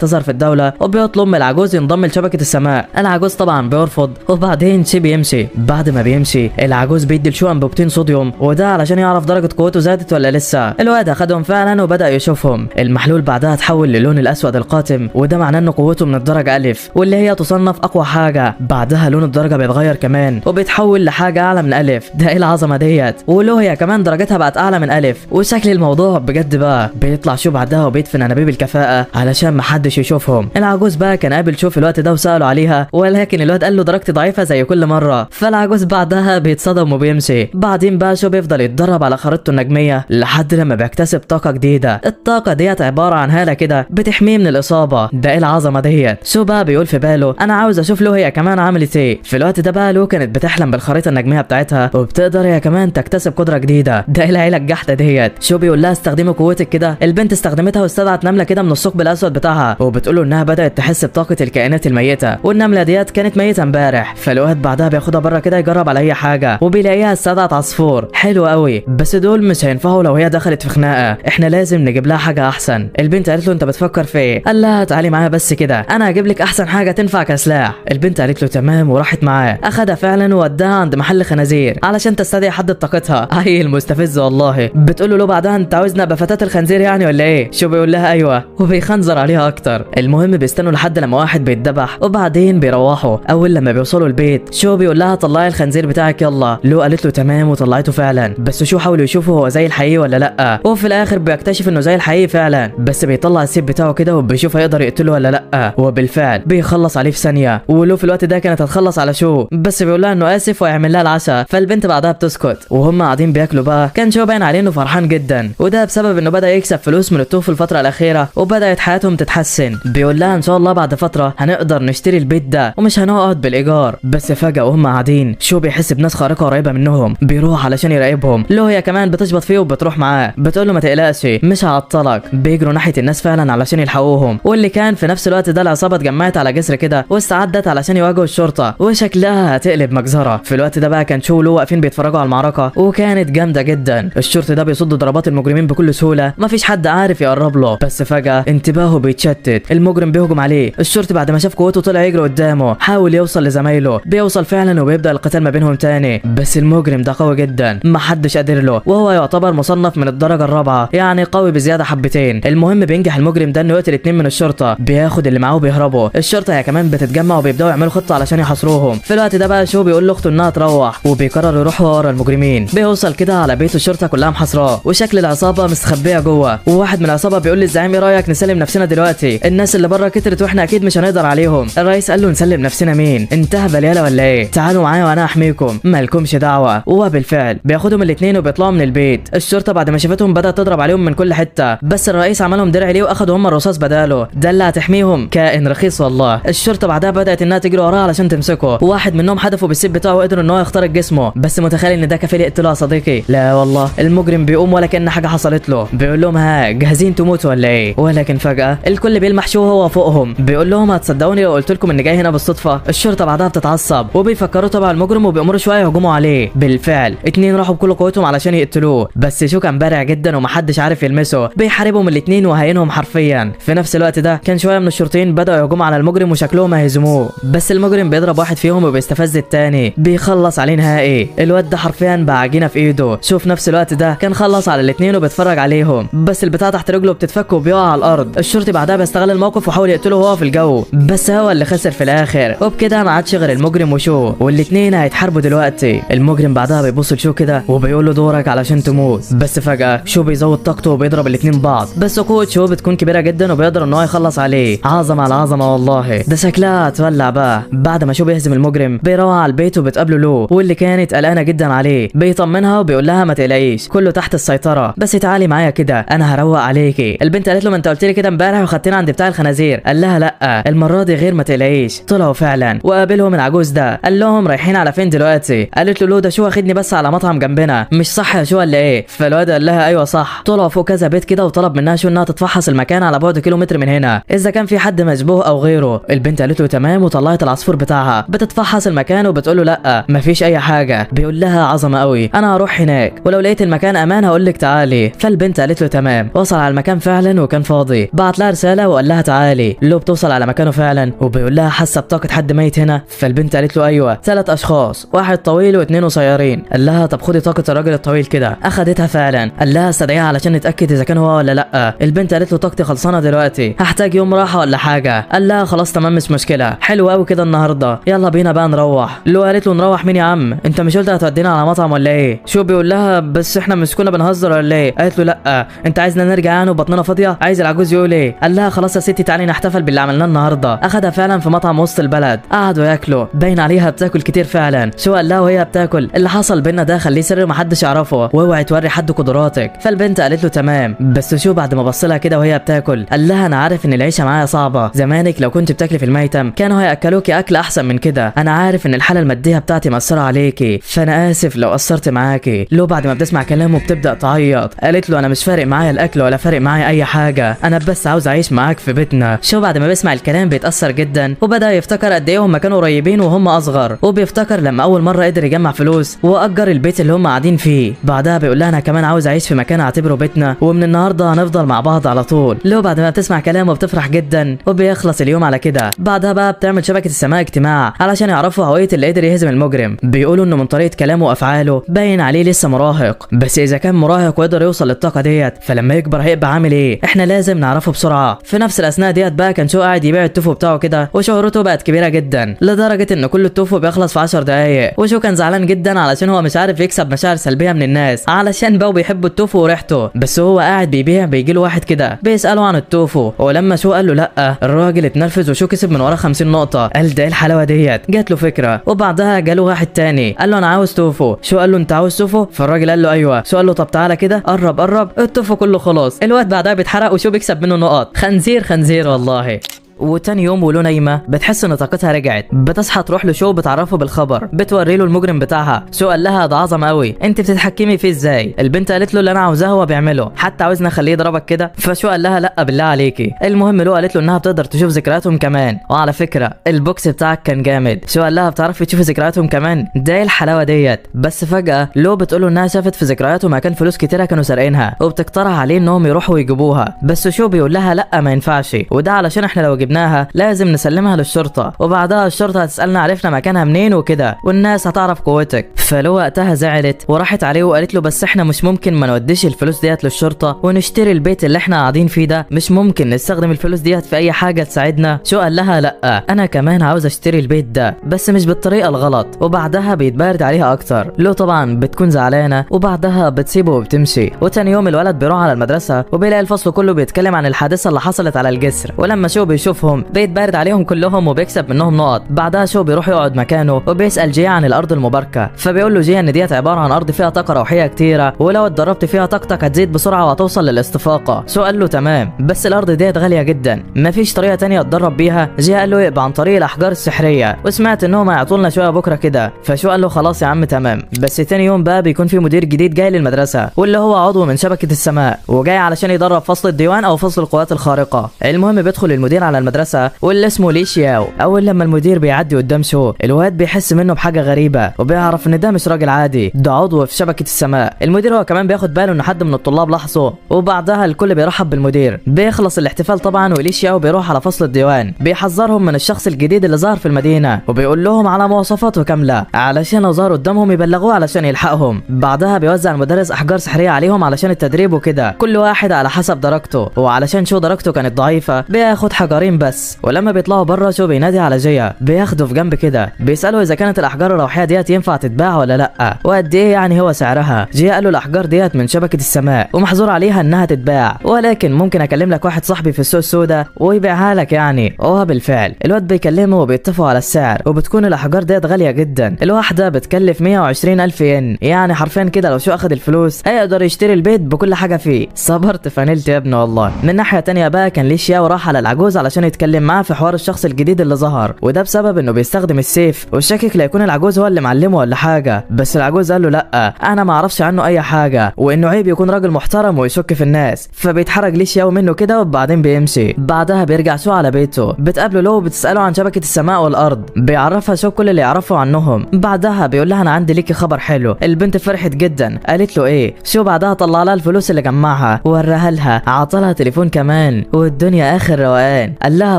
تظهر في الدولة، وبيطلب من العجوز ينضم لشبكه السماء. العجوز طبعا بيرفض، وبعدين شي بيمشي. بعد ما بيمشي العجوز بيدي لشو انبوبتين صوديوم، وده علشان يعرف درجه قوته زادت ولا لسه. الواد اخدهم فعلا وبدا يشوفهم. المحلول بعدها اتحول للون الاسود القاتم، وده معناه ان قوته من الدرجة الف، واللي هي تصنف اقوى حاجة. بعدها لون الدرجة بيتغير كمان وبيتحول لحاجة اعلى من الف. ده ايه العظمة ديت؟ ولو هي كمان درجتها بقت اعلى من الف، وشكل الموضوع بجد بقى. بيطلع شو بعدها وبيدفن انابيب الكفاءة علشان محدش يشوفهم. العجوز بقى كان قابل شو في الوقت ده وساله عليها، ولكن الواد قال له درجتي ضعيفة زي كل مرة. فالعجوز بعدها بيتصدم وبيمشي. بعدين بقى شو بيفضل يتدرب على خريطته النجميه لحد لما بيكتسب طاقة جديدة. الطاقة ديت عبارة عن هاله كده بتحميه من الاصابة. ده ايه العظمة ديت؟ شو بقى بيقول في باله انا عاوز اشوف له هي كمان عملت ايه. في الوقت ده بقى لو كانت بتحلم بالخريطة النجميه بتاعتها، وبتقدر هي كمان تكتسب قدره جديدة. ده ايه العيلة الجحده ديت؟ شو بيقول لها استخدمي قوتك كده. البنت استخدمتها واستدعت نملة كده من الثقب الاسود بتاعها، وبتقول له انها بدات تحس بطاقة الكائنات الميتة، والنملة ديت كانت ميته امبارح. فالواد بعدها بياخدها بره كده يجرب على اي حاجة، وبيلاقيها استدعت عصفور. حلو قوي، بس دول مش هينفعوا لو هي دخلت في خناقه، احنا لازم نجيب لها حاجة احسن. البنت قالت له انت بتفكر في ايه؟ قال لها تعالي معايا بس كده، انا هجيب لك احسن حاجة تنفع كسلاح. البنت قالت له تمام، وراحت معاه. اخدها فعلا ووداها عند محل خنازير علشان تستدعي حد بطاقتها. عيل مستفز والله. بتقول له بعدها انت عاوزنا ابقى فتاة الخنزير يعني ولا ايه؟ شو بيقول لها ايوه، وبيخنزر عليها اكتر. المهم بيستنوا لحد لما واحد بيتذبح وبعدين بيروحوا. اول لما بيوصلوا البيت شو بيقول لها طلعي الخنزير بتاعك يلا. لو قالت له تمام وطلعته فعلا، بس شو حاولوا يشوفوا هو زي الحقيقي ولا لا، وفي الاخر بيكتشف انه زي الحقيقي فعلا. بس بيطلع السيف بتاعه كده وبيشوف هيقدر يقتله ولا لا، وبالفعل بيخلص عليه في ثانية. ولو في الوقت ده كانت هتخلص على شو، بس بيقول لها انه اسف ويعمل لها العشاء. فالبنت بعدها بتسكت. وهم قاعدين بياكلوا بقى كان شو باين عليه انه فرحان جدا، وده بسبب انه بدا يكسب فلوس من التوه في الفترة الاخيرة، وبدات حياتهم تتحسن. بيقول لها ان شاء الله بعد فترة هنقدر نشتري البيت ده ومش هنقعد بالايجار. بس فجاة وهم قاعدين شو بيحس بناس خارقة قريبه منهم، بيروح علشان يراقبهم. لو هي كمان بتشبط فيه وبتروح معاه، بتقول له ما تقلقش مش هعطلك. بيجروا ناحية الناس فعلا علشان يلحقوهم، واللي كان في نفس الوقت ده العصابة اتجمعت على جسر كده واستعدت علشان يواجهوا الشرطة، وشكلها هتقلب مجزرة. في الوقت ده بقى كان شو ولو واقفين بيتفرجوا على المعركة، وكانت جامدة جدا. الشرطي ده بيصد ضربات المجرمين بكل سهولة، مفيش حد عارف يقرب له. بس فجاة انتباهه بيتشتت، المجرم بيهجم عليه. الشرطي بعد ما شاف قوته طلع يجري قدامه، حاول يوصل لزمايله، بيوصل فعلا وبيبدا القتال ما بينهم تاني. بس المجرم ده قوي جدا محدش قادر له، وهو يعتبر مصنف من الدرجة الرابعة، يعني قوي بزيادة حبتين. المهم بينجح المجرم ده انه يقتل اتنين من الشرطة، بياخد اللي معاه وبيهربوا. الشرطة هي كمان بتتجمع وبيبداوا يعملوا خطه علشان يحاصروهم. في الوقت ده بقى شو بيقول لاخته انها تروح، وبيقرر يروح ورا المجرمين. بيوصل كده على بيت الشرطة كلها محاصراه، وشكل العصابة مستخبيه جوه. وواحد من العصابة بيقول للزعيم ايه رايك نسلم نفسنا دلوقتي؟ الناس اللي بره كترت واحنا اكيد مش هنقدر عليهم. الرئيس قال له نسلم نفسنا مين؟ انت هبل يالا ولا ايه؟ تعالوا معايا وانا احميكم، مالكمش دعوه. وبالفعل بياخدهم الاثنين وبيطلعوا من البيت. الشرطة بعد ما شافتهم بدات تضرب عليهم من كل حتة، بس الرئيس عملهم درع ليه واخدوا هم الرصاص بداله. ده اللي هتحميهم، كائن رخيص والله. الشرطة بعدها بدات انها تجري وراه علشان تمسكه. واحد منهم حدفه بالسيف بتاعه وقدر ان هو يخترق جسمه، بس متخيل ان ده كفيل يقتله يا صديقي؟ لا والله. المجرم بيقوم ولا كأن حاجة حصلت له، بيقول لهم ها جاهزين تموتوا ولا ايه؟ ولكن فجاة الكل بيلمح شو هو فوقهم، بيقول لهم هتصدقوني لو قلت لكم ان جاي هنا بالصدفة؟ الشرطة بعدها بتتعصب وبيفكروا طبعا المجرم وبيأمروا شوية يهجموا عليه. بالفعل اتنين راحوا بكل قوتهم علشان يقتلوه، بس شو كان بارع جدا ومحدش عارف يلمسه، بيحاربهم الاتنين وهينهم حرفيا. في نفس الوقت ده كان شوية من الشرطيين بدأوا يهجموا على المجرم وشكلهم هيهزموه، بس المجرم بيضرب واحد فيهم وبيستفز التاني، بيخلص عليه نهائي. الواد ده حرفيا بعجينه في ايده. شو في نفس الوقت ده كان خلص على الاتنين وبيتفرج عليهم، بس البتاع تحت رجله بتتفك وبيقع على الارض. الشرطي بعدها بيستغل الموقف وحاول يقتله وهو في الجو، بس هو اللي خسر في الاخر. وبكده ما عادش غير المجرم وشو، والاتنين هيتحاربوا دلوقتي. المجرم بعدها بيبص لشو كده وبيقول له دورك علشان تموت، بس فجأة شو بيزود طاقته وبيضرب الاتنين بعض، بس قوة شو بتكون كبيرة جدا وبيقدر ان هو يخلص عليه. عظمة على عظمة والله، ده شكلها هتولع بقى. بعد ما شو بيهزم المجرم بيروح على البيت وبتقابله لو، واللي كانت قلقانة جدا عليه. بيطمنها وبيقول لها ما تقلقيش كله تحت السيطرة، بس تعالي معايا كده انا هروق عليكي. البنت قالت له ما انت قلت لي كده امبارح وخدتني عند بتاع الخنازير. قال لها لا المرة دي غير ما تقلقيش. طلعوا فعلا وقابلهم العجوز ده، قال لهم رايحين على فين دلوقتي؟ قالت له لو ده شو واخدني بس المدرسة على مطعم جنبنا، مش صح يا شو ولا ايه؟ فالواد قال لها ايوه صح. طلعوا فوق كذا بيت كده وطلب منها شو انها تتفحص المكان على بعد كيلومتر من هنا اذا كان في حد مشبوه او غيره. البنت قالت له تمام وطلعت العصفور بتاعها بتتفحص المكان وبتقول له لا مفيش اي حاجة. بيقول لها عظمه قوي، انا هروح هناك ولو لقيت المكان امان هقول لك تعالي. فالبنت قالت له تمام. وصل على المكان فعلا وكان فاضي، بعت لها رسالة وقال لها تعالي. لو بتوصل على مكانه فعلا وبيقول لها حاسه بطاقة حد ميت هنا؟ فالبنت قالت له ايوه، 3 اشخاص، واحد طويل واثنين قصيرين. قال لها طب خدي طاقة الراجل الطويل كده. اخدتها فعلا. قال لها استدعيها علشان نتاكد اذا كان هو ولا لا. البنت قالت له طاقتي خلصانه دلوقتي، هحتاج يوم راحة ولا حاجة. قال لها خلاص تمام مش مشكلة، حلو قوي كده النهارده، يلا بينا بقى نروح. لو قالت له نروح مين يا عم، انت مش قلت هتودينا على مطعم ولا ايه؟ شو بيقول لها بس احنا مش كنا بنهزر ولا ايه؟ قالت له لا، انت عايزنا نرجع يعني وبطننا فاضية؟ عايز العجوز يقول ايه؟ قال لها خلاص يا ستي تعالي نحتفل باللي عملناه النهارده. اخدها فعلا في مطعم وسط البلد، قعدوا ياكلوا، باين عليها بتاكل كتير فعلا. شو قال لها وهي بتاكل اللي حصل بينا ده خليه سر محدش يعرفه، واوعي توري حد قدراتك. فالبنت قالت له تمام. بس شو بعد ما بص لها كده وهي بتاكل قال لها انا عارف ان العيشة معايا صعبة، زمانك لو كنت بتاكلي في الميتم كانوا هياكلوكي اكل احسن من كده، انا عارف ان الحالة المادية بتاعتي مأثره عليكي، فانا اسف لو قصرت معاكي. لو بعد ما بتسمع كلامه بتبدا تعيط، قالت له انا مش فارق معايا الاكل ولا فارق معايا اي حاجة، انا بس عاوز اعيش معاك في بيتنا. شو بعد ما بيسمع الكلام بيتاثر جدا وبدا يفتكر قد ايه هم كانوا قريبين وهم اصغر، وبيفتكر لما اول مرة قدر يجمع فلوس واجر البيت اللي هم قاعدين فيه. بعدها بيقول لها انا كمان عاوز اعيش في مكان اعتبره بيتنا، ومن النهارده هنفضل مع بعض على طول. لو بعد ما بتسمع كلامه بتفرح جدا وبيخلص اليوم على كده. بعدها بقى بتعمل شبكة السماء اجتماع علشان يعرفوا هوية اللي قدر يهزم المجرم. بيقولوا انه من طريقه كلامه وافعاله باين عليه لسه مراهق، بس اذا كان مراهق ويقدر يوصل للطاقة ديت فلما يكبر هيبقى عامل ايه؟ احنا لازم نعرفه بسرعة. في نفس الاثناء ديت بقى كان شو قاعد يبيع التوفو بتاعه كده، وشهرته بقت كبيرة جدا لدرجة ان كل التوفو بيخلص في 10 دقائق. وشو كان زعلان جدا علشان هو مش عارف يكسب مشاعر سلبية من الناس علشان بقوا بيحبوا التوفو وريحته. بس هو قاعد بيبيع بيجي له واحد كده بيساله عن التوفو، ولما شو قال له لا الراجل اتنرفز وشو كسب من وراه 50 نقطة. قال ده ايه الحلاوة ديت؟ جات له فكرة. وبعدها جاله واحد تاني قال له انا عاوز توفو. شو قال له انت عاوز توفو؟ فالراجل قال له ايوه. شو قال له طب تعالى كده، قرب قرب، التوفو كله خلاص. الواد بعدها بيتحرق وشو بيكسب منه نقط. خنزير خنزير والله. وتاني يوم ولو نايمة بتحس ان طاقتها رجعت، بتصحى تروح لشو بتعرفه بالخبر، بتوري له المجرم بتاعها. شو قال لها ده عظمه قوي، انت بتتحكمي فيه ازاي؟ البنت قالت له اللي انا عاوزاه هو بيعمله، حتى عاوزنا اخليه يضربك كده. فشو قال لها لا بالله عليكي. المهم لو قالت له انها بتقدر تشوف ذكرياتهم كمان، وعلى فكرة البوكس بتاعك كان جامد. شو قال لها بتعرفي تشوفي ذكرياتهم كمان؟ ده ايه الحلاوة ديت؟ بس فجاة لو بتقول له انها شافت في ذكرياته مكان فلوس كتيرة كانوا سارقينها، وبتقترح عليه انهم يروحوا يجيبوها. بس شو بيقول لها لا ما ينفعش، وده علشان احنا لو جبناها لازم نسلمها للشرطة، وبعدها الشرطة هتسالنا عرفنا مكانها منين وكده، والناس هتعرف قوتك. فلو وقتها زعلت وراحت عليه وقالت له بس احنا مش ممكن ما نوديش الفلوس ديت للشرطة ونشتري البيت اللي احنا قاعدين فيه ده، مش ممكن نستخدم الفلوس ديت في اي حاجة تساعدنا. شو قال لها لا انا كمان عاوز اشتري البيت ده بس مش بالطريقة الغلط. وبعدها بيتبارد عليها اكتر. لو طبعا بتكون زعلانة وبعدها بتسيبه وبتمشي. وتاني يوم الولد بيروح على المدرسة وبيلاقي الفصل كله بيتكلم عن الحادثة اللي حصلت على الجسر، ولما شو بيشوفهم بيتبارد عليهم كلهم وبيكسب منهم نقط. بعدها شو بيروح يقعد مكانه وبيسال جي عن الارض المباركة، فبيقول له جي ان ديت عبارة عن ارض فيها طاقة روحية كتيرة، ولو اتدربت فيها طاقتك هتزيد بسرعة وهتوصل للاستفاقه. شو قال له تمام بس الارض ديت غالية جدا، مفيش طريقه تانية اتدرب بيها؟ جي قال له يبقى عن طريق الاحجار السحريه، وسمعت انهم هيعطوا لنا شوية بكره كده. فشو قال له خلاص يا عم تمام. بس تاني يوم بقى بيكون في مدير جديد جاي للمدرسة، واللي هو عضو من شبكة السماء، وجاي علشان يدرب فصل الديوان او فصل القوات الخارقة. المهم بيدخل المدير على المدرسة واللي اسمه لي شياو. اول لما المدير بيعدي قدام شو الواد بيحس منه بحاجة غريبة، وبيعرف ان ده مش راجل عادي، ده عضو في شبكة السماء. المدير هو كمان بياخد باله ان حد من الطلاب لاحظه، وبعدها الكل بيرحب بالمدير. بيخلص الاحتفال طبعا ولي شياو بيروح على فصل الديوان، بيحذرهم من الشخص الجديد اللي ظهر في المدينة، وبيقول لهم على مواصفاته كاملة علشان لو ظهر قدامهم يبلغوه علشان يلحقهم. بعدها بيوزع المدرس احجار سحريه عليهم علشان التدريب وكده، كل واحد على حسب درجته، وعلشان شو درجته كانت ضعيفة بياخد حجرين بس. ولما بيطلعوا بره شو بينادي على جيا، بياخده في جنب كده، بيساله اذا كانت الاحجار الروحية ديت ينفع تتباع ولا لا، وقد ايه يعني هو سعرها. جيا قال له الاحجار ديت من شبكة السماء ومحظور عليها انها تتباع، ولكن ممكن اكلم لك واحد صاحبي في السوق السوداء ويبيعها لك يعني. وبالفعل الواد بيكلمه وبيتفقوا على السعر، وبتكون الاحجار ديت غالية جدا، الواحدة بتكلف 120 الف ين، يعني حرفيا كده لو شو اخد الفلوس هيقدر يشتري البيت بكل حاجة فيه. صبرت فنلت يا ابني والله. من ناحية تانية بقى كان لي شياو راح على العجوز علشان علشان يتكلم معاه في حوار الشخص الجديد اللي ظهر، وده بسبب انه بيستخدم السيف وشاكك لا يكون العجوز هو اللي معلمه ولا حاجة. بس العجوز قال له لا انا ما اعرفش عنه اي حاجة، وانه عيب يكون راجل محترم ويشك في الناس. فبيتحرج لي شياو منه كده وبعدين بيمشي. بعدها بيرجع شو على بيته، بتقابله لو وبتساله عن شبكة السماء والارض، بيعرفها شو كل اللي يعرفه عنهم. بعدها بيقول لها انا عندي ليكي خبر حلو. البنت فرحت جدا، قالت له ايه؟ شو بعدها طلع لها الفلوس اللي جمعها وراها لها، عطلها تليفون كمان، والدنيا اخر روقان. قال لها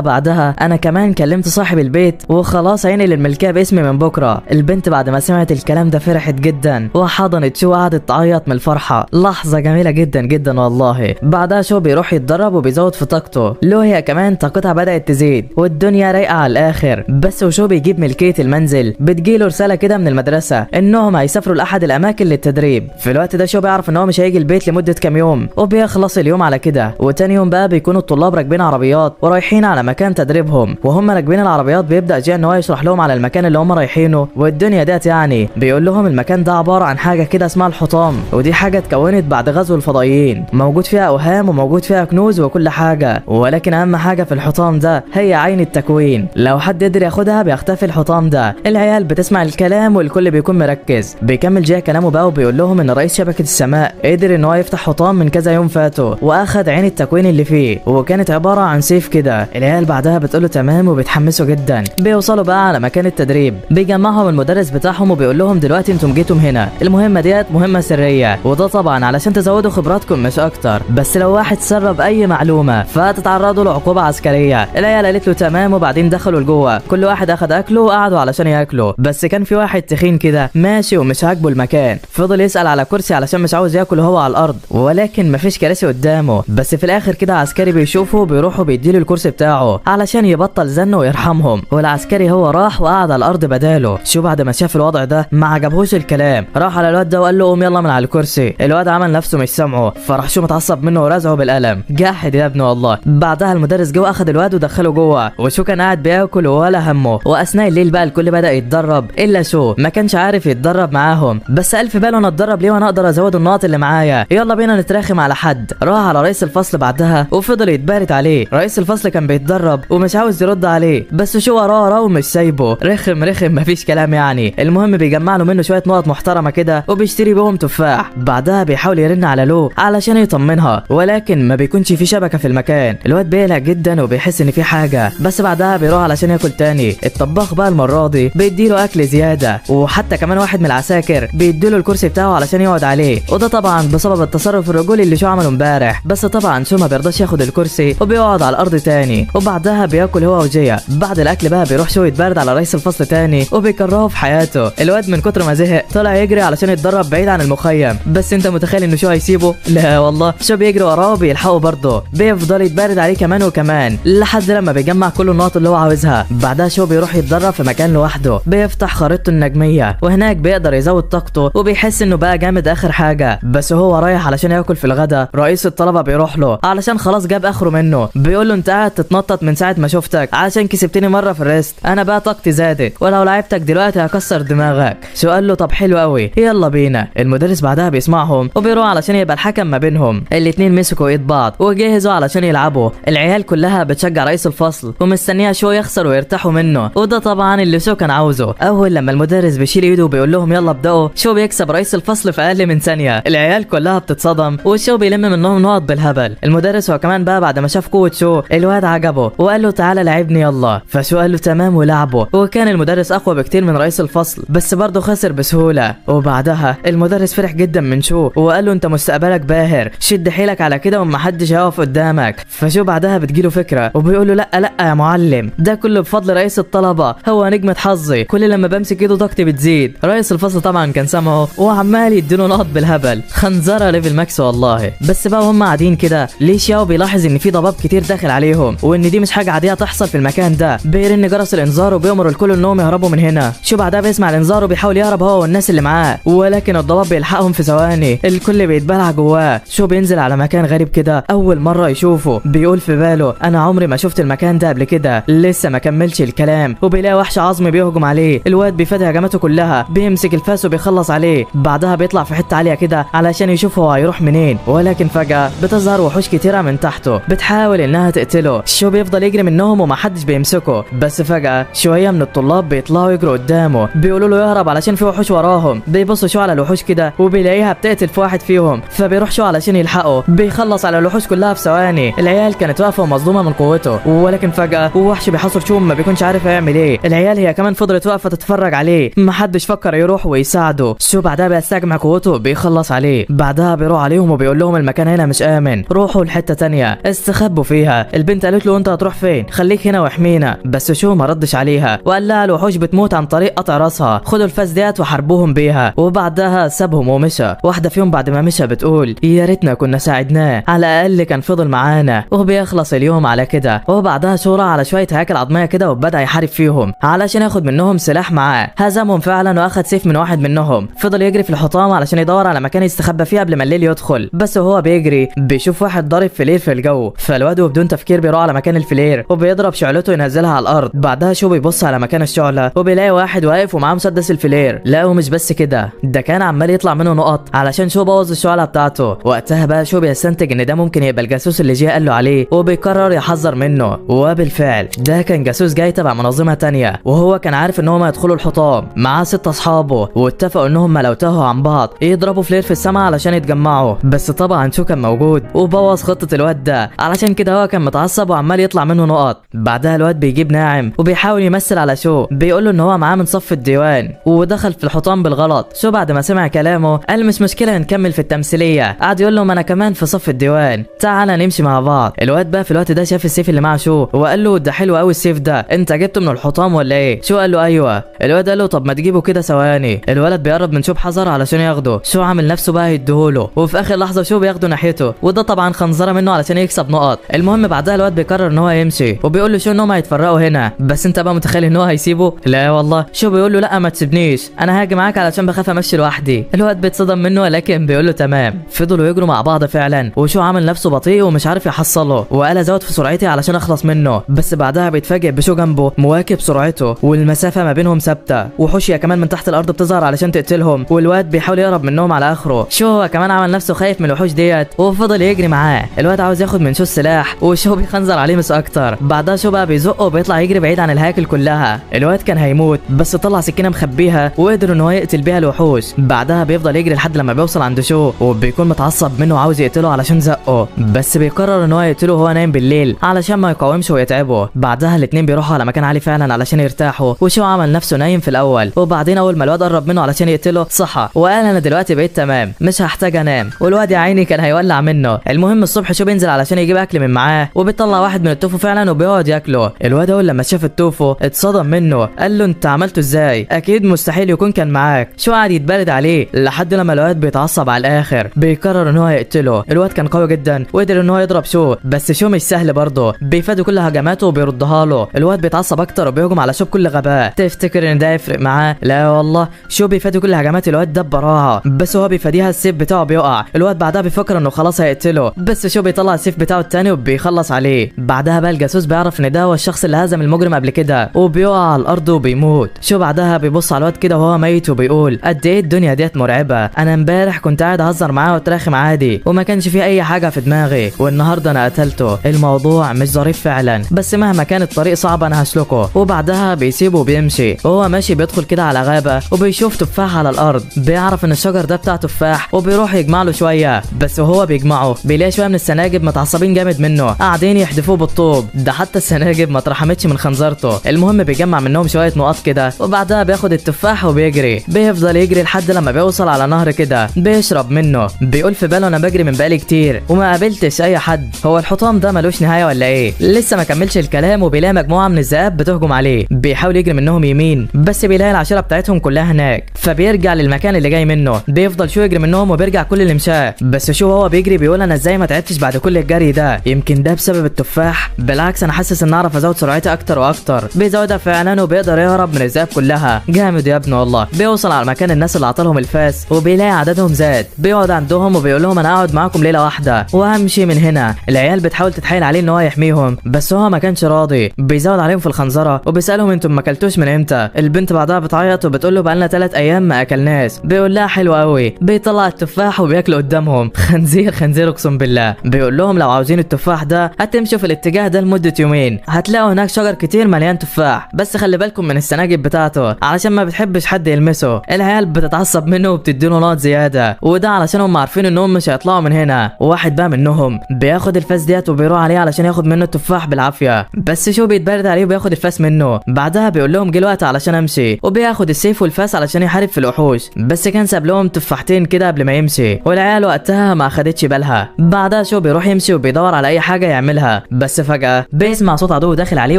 بعدها انا كمان كلمت صاحب البيت وخلاص هينقل الملكية باسمي من بكره. البنت بعد ما سمعت الكلام ده فرحت جدا وحضنت شو وقعدت تعيط من الفرحة. لحظة جميلة جدا جدا والله. بعدها شو بيروح يتدرب وبيزود في طاقته، لو هي كمان طاقتها بدات تزيد والدنيا رايقة على الاخر. بس وشو بيجيب ملكية المنزل بتجيله رسالة كده من المدرسة انهم هيسافروا لاحد الاماكن للتدريب. في الوقت ده شو بيعرف ان هو مش هيجي البيت لمدة كام يوم، وبيخلص اليوم على كده. وتاني يوم بقى بيكونوا الطلاب راكبين عربيات ورايحين على مكان تدريبهم، وهم راكبين العربيات بيبدا جي ان هو يشرح لهم على المكان اللي هم رايحينه والدنيا ديت. يعني بيقول لهم المكان ده عبارة عن حاجة كده اسمها الحطام، ودي حاجة اتكونت بعد غزو الفضائيين، موجود فيها اوهام وموجود فيها كنوز وكل حاجة، ولكن اهم حاجة في الحطام ده هي عين التكوين، لو حد قدر ياخدها بيختفي الحطام ده. العيال بتسمع الكلام والكل بيكون مركز. بيكمل جاي كلامه بقى وبيقول لهم ان رئيس شبكة السماء قدر ان هو يفتح حطام من كذا يوم فاتوا واخد عين التكوين اللي فيه، وكانت عبارة عن سيف كده. العيال بعدها بتقول له تمام وبيتحمسوا جدا. بيوصلوا بقى على مكان التدريب، بيجمعهم المدرس بتاعهم وبيقول لهم دلوقتي انتم جيتم هنا، المهمة ديت مهمة سرية، وده طبعا علشان تزودوا خبراتكم مش اكتر، بس لو واحد سرب اي معلومة فهتتعرضوا لعقوبة عسكرية. العيال قالت له تمام، وبعدين دخلوا لجوه، كل واحد اخد اكله وقعدوا علشان ياكلوا. بس كان في واحد تخين كده ماشي ومش عاجبه المكان، فضل يسال على كرسي علشان مش عاوز ياكل هو على الارض، ولكن مفيش كراسي قدامه. بس في الاخر كده عسكري بيشوفه بيروحوا بيديله الكرسي بتاعه علشان يبطل زنه ويرحمهم، والعسكري هو راح وقعد على الارض بداله. شو بعد ما شاف الوضع ده ما عجبهوش الكلام، راح على الواد ده وقال له قوم يلا من على الكرسي. الواد عمل نفسه مش سامعه، فراح شو متعصب منه ورزعه بالقلم. جاحد يا ابني والله. بعدها المدرس جه واخد الواد ودخله جوه، وشو كان قاعد بياكل ولا همه. واثناء الليل بقى الكل بدا يتدرب الا شو، ما كانش عارف يتدرب معاهم، بس قال في باله انا اتدرب ليه وانا اقدر ازود النقط اللي معايا، يلا بينا نتراخم على حد. راح على رئيس الفصل بعدها وفضل يتبارد عليه. رئيس الفصل كان بيتدرب ومش عاوز يرد عليه، بس شو وراه وراه ومش سايبه، رخم رخم مفيش كلام يعني. المهم بيجمع له منه شوية نقط محترمه كده وبيشتري بيهم تفاح. بعدها بيحاول يرن على لو علشان يطمنها، ولكن ما بيكونش في شبكة في المكان. الواد بيقلق جدا وبيحس ان في حاجة، بس بعدها بيروح علشان ياكل تاني. الطباخ بقى المرة دي بيديله اكل زيادة، وحتى كمان واحد من العساكر بيديله الكرسي بتاعه علشان يقعد عليه، وده طبعا بسبب التصرف الرجولي اللي شو عمله امبارح. بس طبعا شو ما بيرضاش ياخد الكرسي وبيقعد على الارض تاني. وبعدها بياكل هو وجيا. بعد الاكل بقى بيروح شو يتبرد على رئيس الفصل تاني وبيكرهه في حياته. الواد من كتر ما زهق طلع يجري علشان يتدرب بعيد عن المخيم، بس انت متخيل انه شو هيسيبه؟ لا والله، شو بيجري وراه وبيلحقه برضه، بيفضل يتبرد عليه كمان وكمان لحد لما بيجمع كل النقط اللي هو عاوزها. بعدها شو بيروح يتدرب في مكان لوحده، بيفتح خريطته النجميه وهناك بيقدر يزود طاقته وبيحس انه بقى جامد اخر حاجة. بس هو رايح علشان ياكل في الغدا، رئيس الطلبة بيروح له علشان خلاص جاب اخره منه، بيقول له انت قاعد تتنطط من ساعة ما شفتك عشان كسبتني مرة في ال wrist، انا بقى طاقتي زادت ولو لعبتك دلوقتي هكسر دماغك. شو قال له طب حلو قوي يلا بينا. المدرس بعدها بيسمعهم وبيروح علشان يبقى الحكم ما بينهم. الاتنين مسكوا ايد بعض وجهزوا علشان يلعبوا. العيال كلها بتشجع رئيس الفصل ومستنيه شو يخسر ويرتاحوا منه، وده طبعا اللي شو كان عاوزه. اول لما المدرس بيشيل ايده وبيقول لهم يلا ابدأوا، شو بيكسب رئيس الفصل في اقل من ثانية. العيال كلها بتتصدم وشو بيلم منهم نقط بالهبل. المدرس هو كمان بقى بعد ما شاف قوة شو الواد عجبه وقال له تعالى لعبني يلا، فشو قال له تمام ولعبه. وكان المدرس اقوى بكتير من رئيس الفصل، بس برضه خسر بسهولة. وبعدها المدرس فرح جدا من شو وقال له انت مستقبلك باهر، شد حيلك على كده ومحدش هيقف قدامك. فشو بعدها بتجيله فكرة وبيقول له لا لا يا معلم، ده كله بفضل رئيس الطلبة، هو نجمه حظي، كل لما بمسك ايده طاقتي بتزيد. رئيس الفصل طبعا كان سامعه وعمال يديله نقط بالهبل، خنزره level max والله. بس بقى وهم قاعدين كده ليه شياو بيلاحظ ان في ضباب كتير داخل عليهم وان دي مش حاجة عادية تحصل في المكان ده. بيرن جرس الانذار وبيأمر الكل انهم يهربوا من هنا. شو بعدها بيسمع الانذار وبيحاول يهرب هو والناس اللي معاه، ولكن الضباب بيلحقهم في ثواني، الكل بيتبلع جواه. شو بينزل على مكان غريب كده اول مرة يشوفه، بيقول في باله انا عمري ما شفت المكان ده قبل كده. لسه ما كملش الكلام وبيلاقي وحش عظمي بيهجم عليه. الواد بيفادي هجماته كلها، بيمسك الفاس وبيخلص عليه. بعدها بيطلع في حتة عالية كده علشان يشوف هو هيروح منين، ولكن فجاة بتظهر وحوش كتيرة من تحته بتحاول انها تقتله. شو بيفضل يجري منهم ومحدش بيمسكه، بس فجأة شوية من الطلاب بيطلعوا يجروا قدامه، بيقولوا له يهرب علشان في وحوش وراهم. بيبصوا شو على الوحوش كده وبيلاقيها بتقتل في واحد فيهم، فبيروح شو علشان يلحقه، بيخلص على الوحوش كلها في ثواني. العيال كانت واقفة ومصدومة من قوته، ولكن فجأة وحش بيحاصر شو ما بيكونش عارف يعمل ايه. العيال هي كمان فضلت واقفة تتفرج عليه، محدش فكر يروح ويساعده. شو بعدها بيستجمع قوته بيخلص عليه، بعدها بيروح عليهم وبيقول لهم المكان هنا مش آمن، روحوا لحتة تانية استخبوا فيها. البنت قالت له انت هتروح فين؟ خليك هنا واحمينا. بس شو ما ردش عليها وقال لها الوحوش بتموت عن طريق قطع راسها، خدوا الفاس ديت وحاربوهم بيها. وبعدها سابهم ومشى. واحدة فيهم بعد ما مشى بتقول يا ريتنا كنا ساعدناه، على الاقل كان فضل معانا. وبيخلص اليوم على كده. وبعدها شو راح على شوية هياكل عظمية كده وبدأ يحارب فيهم علشان ياخد منهم سلاح معاه. هزمهم فعلا واخد سيف من واحد منهم. فضل يجري في الحطام علشان يدور على مكان يستخبى فيه قبل ما الليل يدخل، بس وهو بيجري بيشوف واحد ضارب flare في الجو، فالواد وبدون تفكير بيروح على مكان ال flare وبيضرب شعلته ينزلها على الارض. بعدها شو بيبص على مكان الشعلة وبيلاقي واحد واقف ومعاه مسدس ال flare. لا ومش بس كده، ده كان عمال يطلع منه نقط علشان شو بوظ الشعلة بتاعته. وقتها بقى شو بيستنتج ان ده ممكن يبقى الجاسوس اللي جه قال له عليه، وبيقرر يحذر منه. وبالفعل ده كان جاسوس جاي تبع منظمة تانية، وهو كان عارف ان هم يدخلوا الحطام معاه 6 اصحابه، واتفقوا ان هم لو تاهوا عن بعض يضربوا flare في السماء علشان يتجمعوا. بس طبعا شو كان موجود وبوظ خطه الواد ده، علشان كده هو كان متعصب وعمال يطلع منه نقط. بعدها الواد بيجيب ناعم وبيحاول يمثل على شو، بيقول له ان هو معاه من صف الديوان ودخل في الحطام بالغلط. شو بعد ما سمع كلامه قال مش مشكلة نكمل في التمثيلية، قعد يقول له ما انا كمان في صف الديوان، تعال نمشي مع بعض. الواد بقى في الوقت ده شاف السيف اللي مع شو وقال له ده حلو قوي السيف ده، انت جبته من الحطام ولا ايه؟ شو قال له ايوه. الواد قال له طب ما تجيبه كده ثواني. الولد بيقرب من شو بحذر علشان ياخده، شو عامل نفسه بقى يديهوله، وفي اخر لحظة شو بياخده ناحيته، وده طبعا خنزره منه علشان يكسب نقط. المهم بعدها الواد بيقرر ان هو يمشي وبيقول له شو ان هم هيتفرقوا هنا، بس انت بقى متخيل ان هو هيسيبه؟ لا والله. شو بيقول له لا ما تسيبنيش، انا هاجي معاك علشان بخاف امشي لوحدي. الواد بيتصدم منه ولكن بيقول له تمام. فضلوا يجروا مع بعض فعلا، وشو عامل نفسه بطيء ومش عارف يحصله، وقال ازود في سرعتي علشان اخلص منه. بس بعدها بيتفاجئ بشو جنبه مواكب سرعته والمسافة ما بينهم ثابتة، وحوشيا كمان من تحت الارض بتظهر علشان تقتلهم، والواد بيحاول يهرب منهم على اخره. شو هو كمان عمل نفسه خايف من الوحوش ديت وفضل يجري معاه. الواد عاوز ياخد من شو السلاح وشو بيخنزر عليه مش اكتر. بعدها شو بقى بيزقه وبيطلع يجري بعيد عن الهياكل كلها. الواد كان هيموت بس طلع سكينة مخبيها وقدر ان هو يقتل بيها الوحوش. بعدها بيفضل يجري لحد لما بيوصل عند شو، وبيكون متعصب منه وعاوز يقتله علشان زقه، بس بيقرر ان هو يقتله وهو نايم بالليل علشان ما يقاومش ويتعبه. بعدها الاثنين بيروحوا على مكان عالي فعلا علشان يرتاحوا، وشو عمل نفسه نايم في الاول، وبعدين اول ما الواد قرب منه علشان يقتله صحى وقال انا دلوقتي بقيت تمام مش هحتاج انام. والواد يا عيني كان هيولع منه. المهم الصبح شو بينزل علشان يجيب اكل من معاه، وبيطلع واحد من التوفو فعلا وبيقعد ياكله. الواد اول لما شاف التوفو اتصدم منه، قال له انت عملته ازاي؟ اكيد مستحيل يكون كان معاك. شو قعد يتبرد عليه لحد لما الواد بيتعصب على الاخر، بيقرر ان هو يقتله. الواد كان قوي جدا وقدر ان هو يضرب شو، بس شو مش سهل برضه، بيفادي كل هجماته وبيردها له. الواد بيتعصب اكتر وبيهجم على شو بكل غباء. تفتكر ان ده يفرق معاه؟ لا والله، شو بيفادي كل هجمات الواد ده ببراعه، بس هو بيفاديها السيف بتاعه بيقع. الواد بعدها بيفكر انه خلاص هيقتله، بس شو بيطلع السيف بتاعه التاني وبيخلص عليه. بعدها بقى الجاسوس بيعرف ان ده هو الشخص اللي هزم المجرم قبل كده، وبيقع على الارض وبيموت. شو بعدها بيبص على الواد كده وهو ميت وبيقول قد ايه الدنيا ديت مرعبة، انا امبارح كنت قاعد اهزر معاه واتراخم عادي وما كانش فيه اي حاجة في دماغي، والنهارده انا قتلته. الموضوع مش ظريف فعلا، بس مهما كان الطريق صعب انا هسلكه. وبعدها بيسيبه وبيمشي. وهو ماشي بيدخل كده على غابه وبيشوف تفاح على الارض، بيعرف ان الشجر ده بتاع تفاح وبيروح يجمع له شوية. بس وهو بيجمعه بيلاقي شوية من السناجب متعصبين جامد منه، قاعدين يحدفوه بالطوب، ده حتى السناجب ما اترحمتش من خنزرته. المهم بيجمع منهم شوية نقاط كده، وبعدها بياخد التفاح وبيجري. بيفضل يجري لحد لما بيوصل على نهر كده بيشرب منه. بيقول في باله انا بجري من بقالي كتير وما قابلتش اي حد، هو الحطام ده ملوش نهاية ولا ايه؟ لسه ما كملش الكلام وبيلاقي مجموعة من الذئاب بتهجم عليه. بيحاول يجري منهم يمين بس بيلاقي العشيرة بتاعتهم كلها هناك، فبيرجع للمكان اللي جاي منه. بيفضل شو يجري منهم وبيرجع كل اللي مشاه، بس شو هو بيجري بيقول انا ازاي ما تعبتش بعد كل الجري ده؟ يمكن ده بسبب التفاح، بالعكس انا حاسس ان اعرف ازود سرعتي اكتر واكتر. بيزودها فعلا وبيقدر يهرب من الذئاب كلها. جامد يا ابني والله. بيوصل على مكان الناس اللي عطلهم الفاس وبيلاقي عددهم زاد. بيقعد عندهم وبيقول لهم انا هقعد معاكم ليلة واحدة وهمشي من هنا. العيال بتحاول تتحايل عليه ان هو يحميهم بس هو ما كانش راضي. بيزود عليهم في الخنزره وبيسالهم انتم ما اكلتوش من امتى؟ البنت بعدها بتعيط وبتقول له بقالنا 3 ايام ما اكلناش. بيقول لها حلو قوي. بيطلع التفاح وبياكله قدامهم. خنزير خنزير اقسم بالله. بيقول لهم لو عاوزين التفاح ده هتمشوا في في الاتجاه ده لمدة يومين، هتلاقوا هناك شجر كتير مليان تفاح، بس خلي بالكم من السناجب بتاعته علشان ما بتحبش حد يلمسه. العيال بتتعصب منه وبتديله نقط زيادة، وده علشان هم عارفين انهم مش هيطلعوا من هنا. واحد بقى منهم بياخد الفاس ديت وبيروح عليه علشان ياخد منه التفاح بالعافية، بس شو بيتبرد عليه وبياخد الفاس منه. بعدها بيقول لهم جه الوقت علشان امشي، وبياخد السيف والفاس علشان يحارب في الوحوش، بس كان ساب لهم تفاحتين كده قبل ما يمشي، والعيال وقتها ما اخدتش بالها. بعدها شو بيروح يمشي وبيدور على اي حاجة يعملها، بس فجاة بيسمع صوت عدو داخل عليه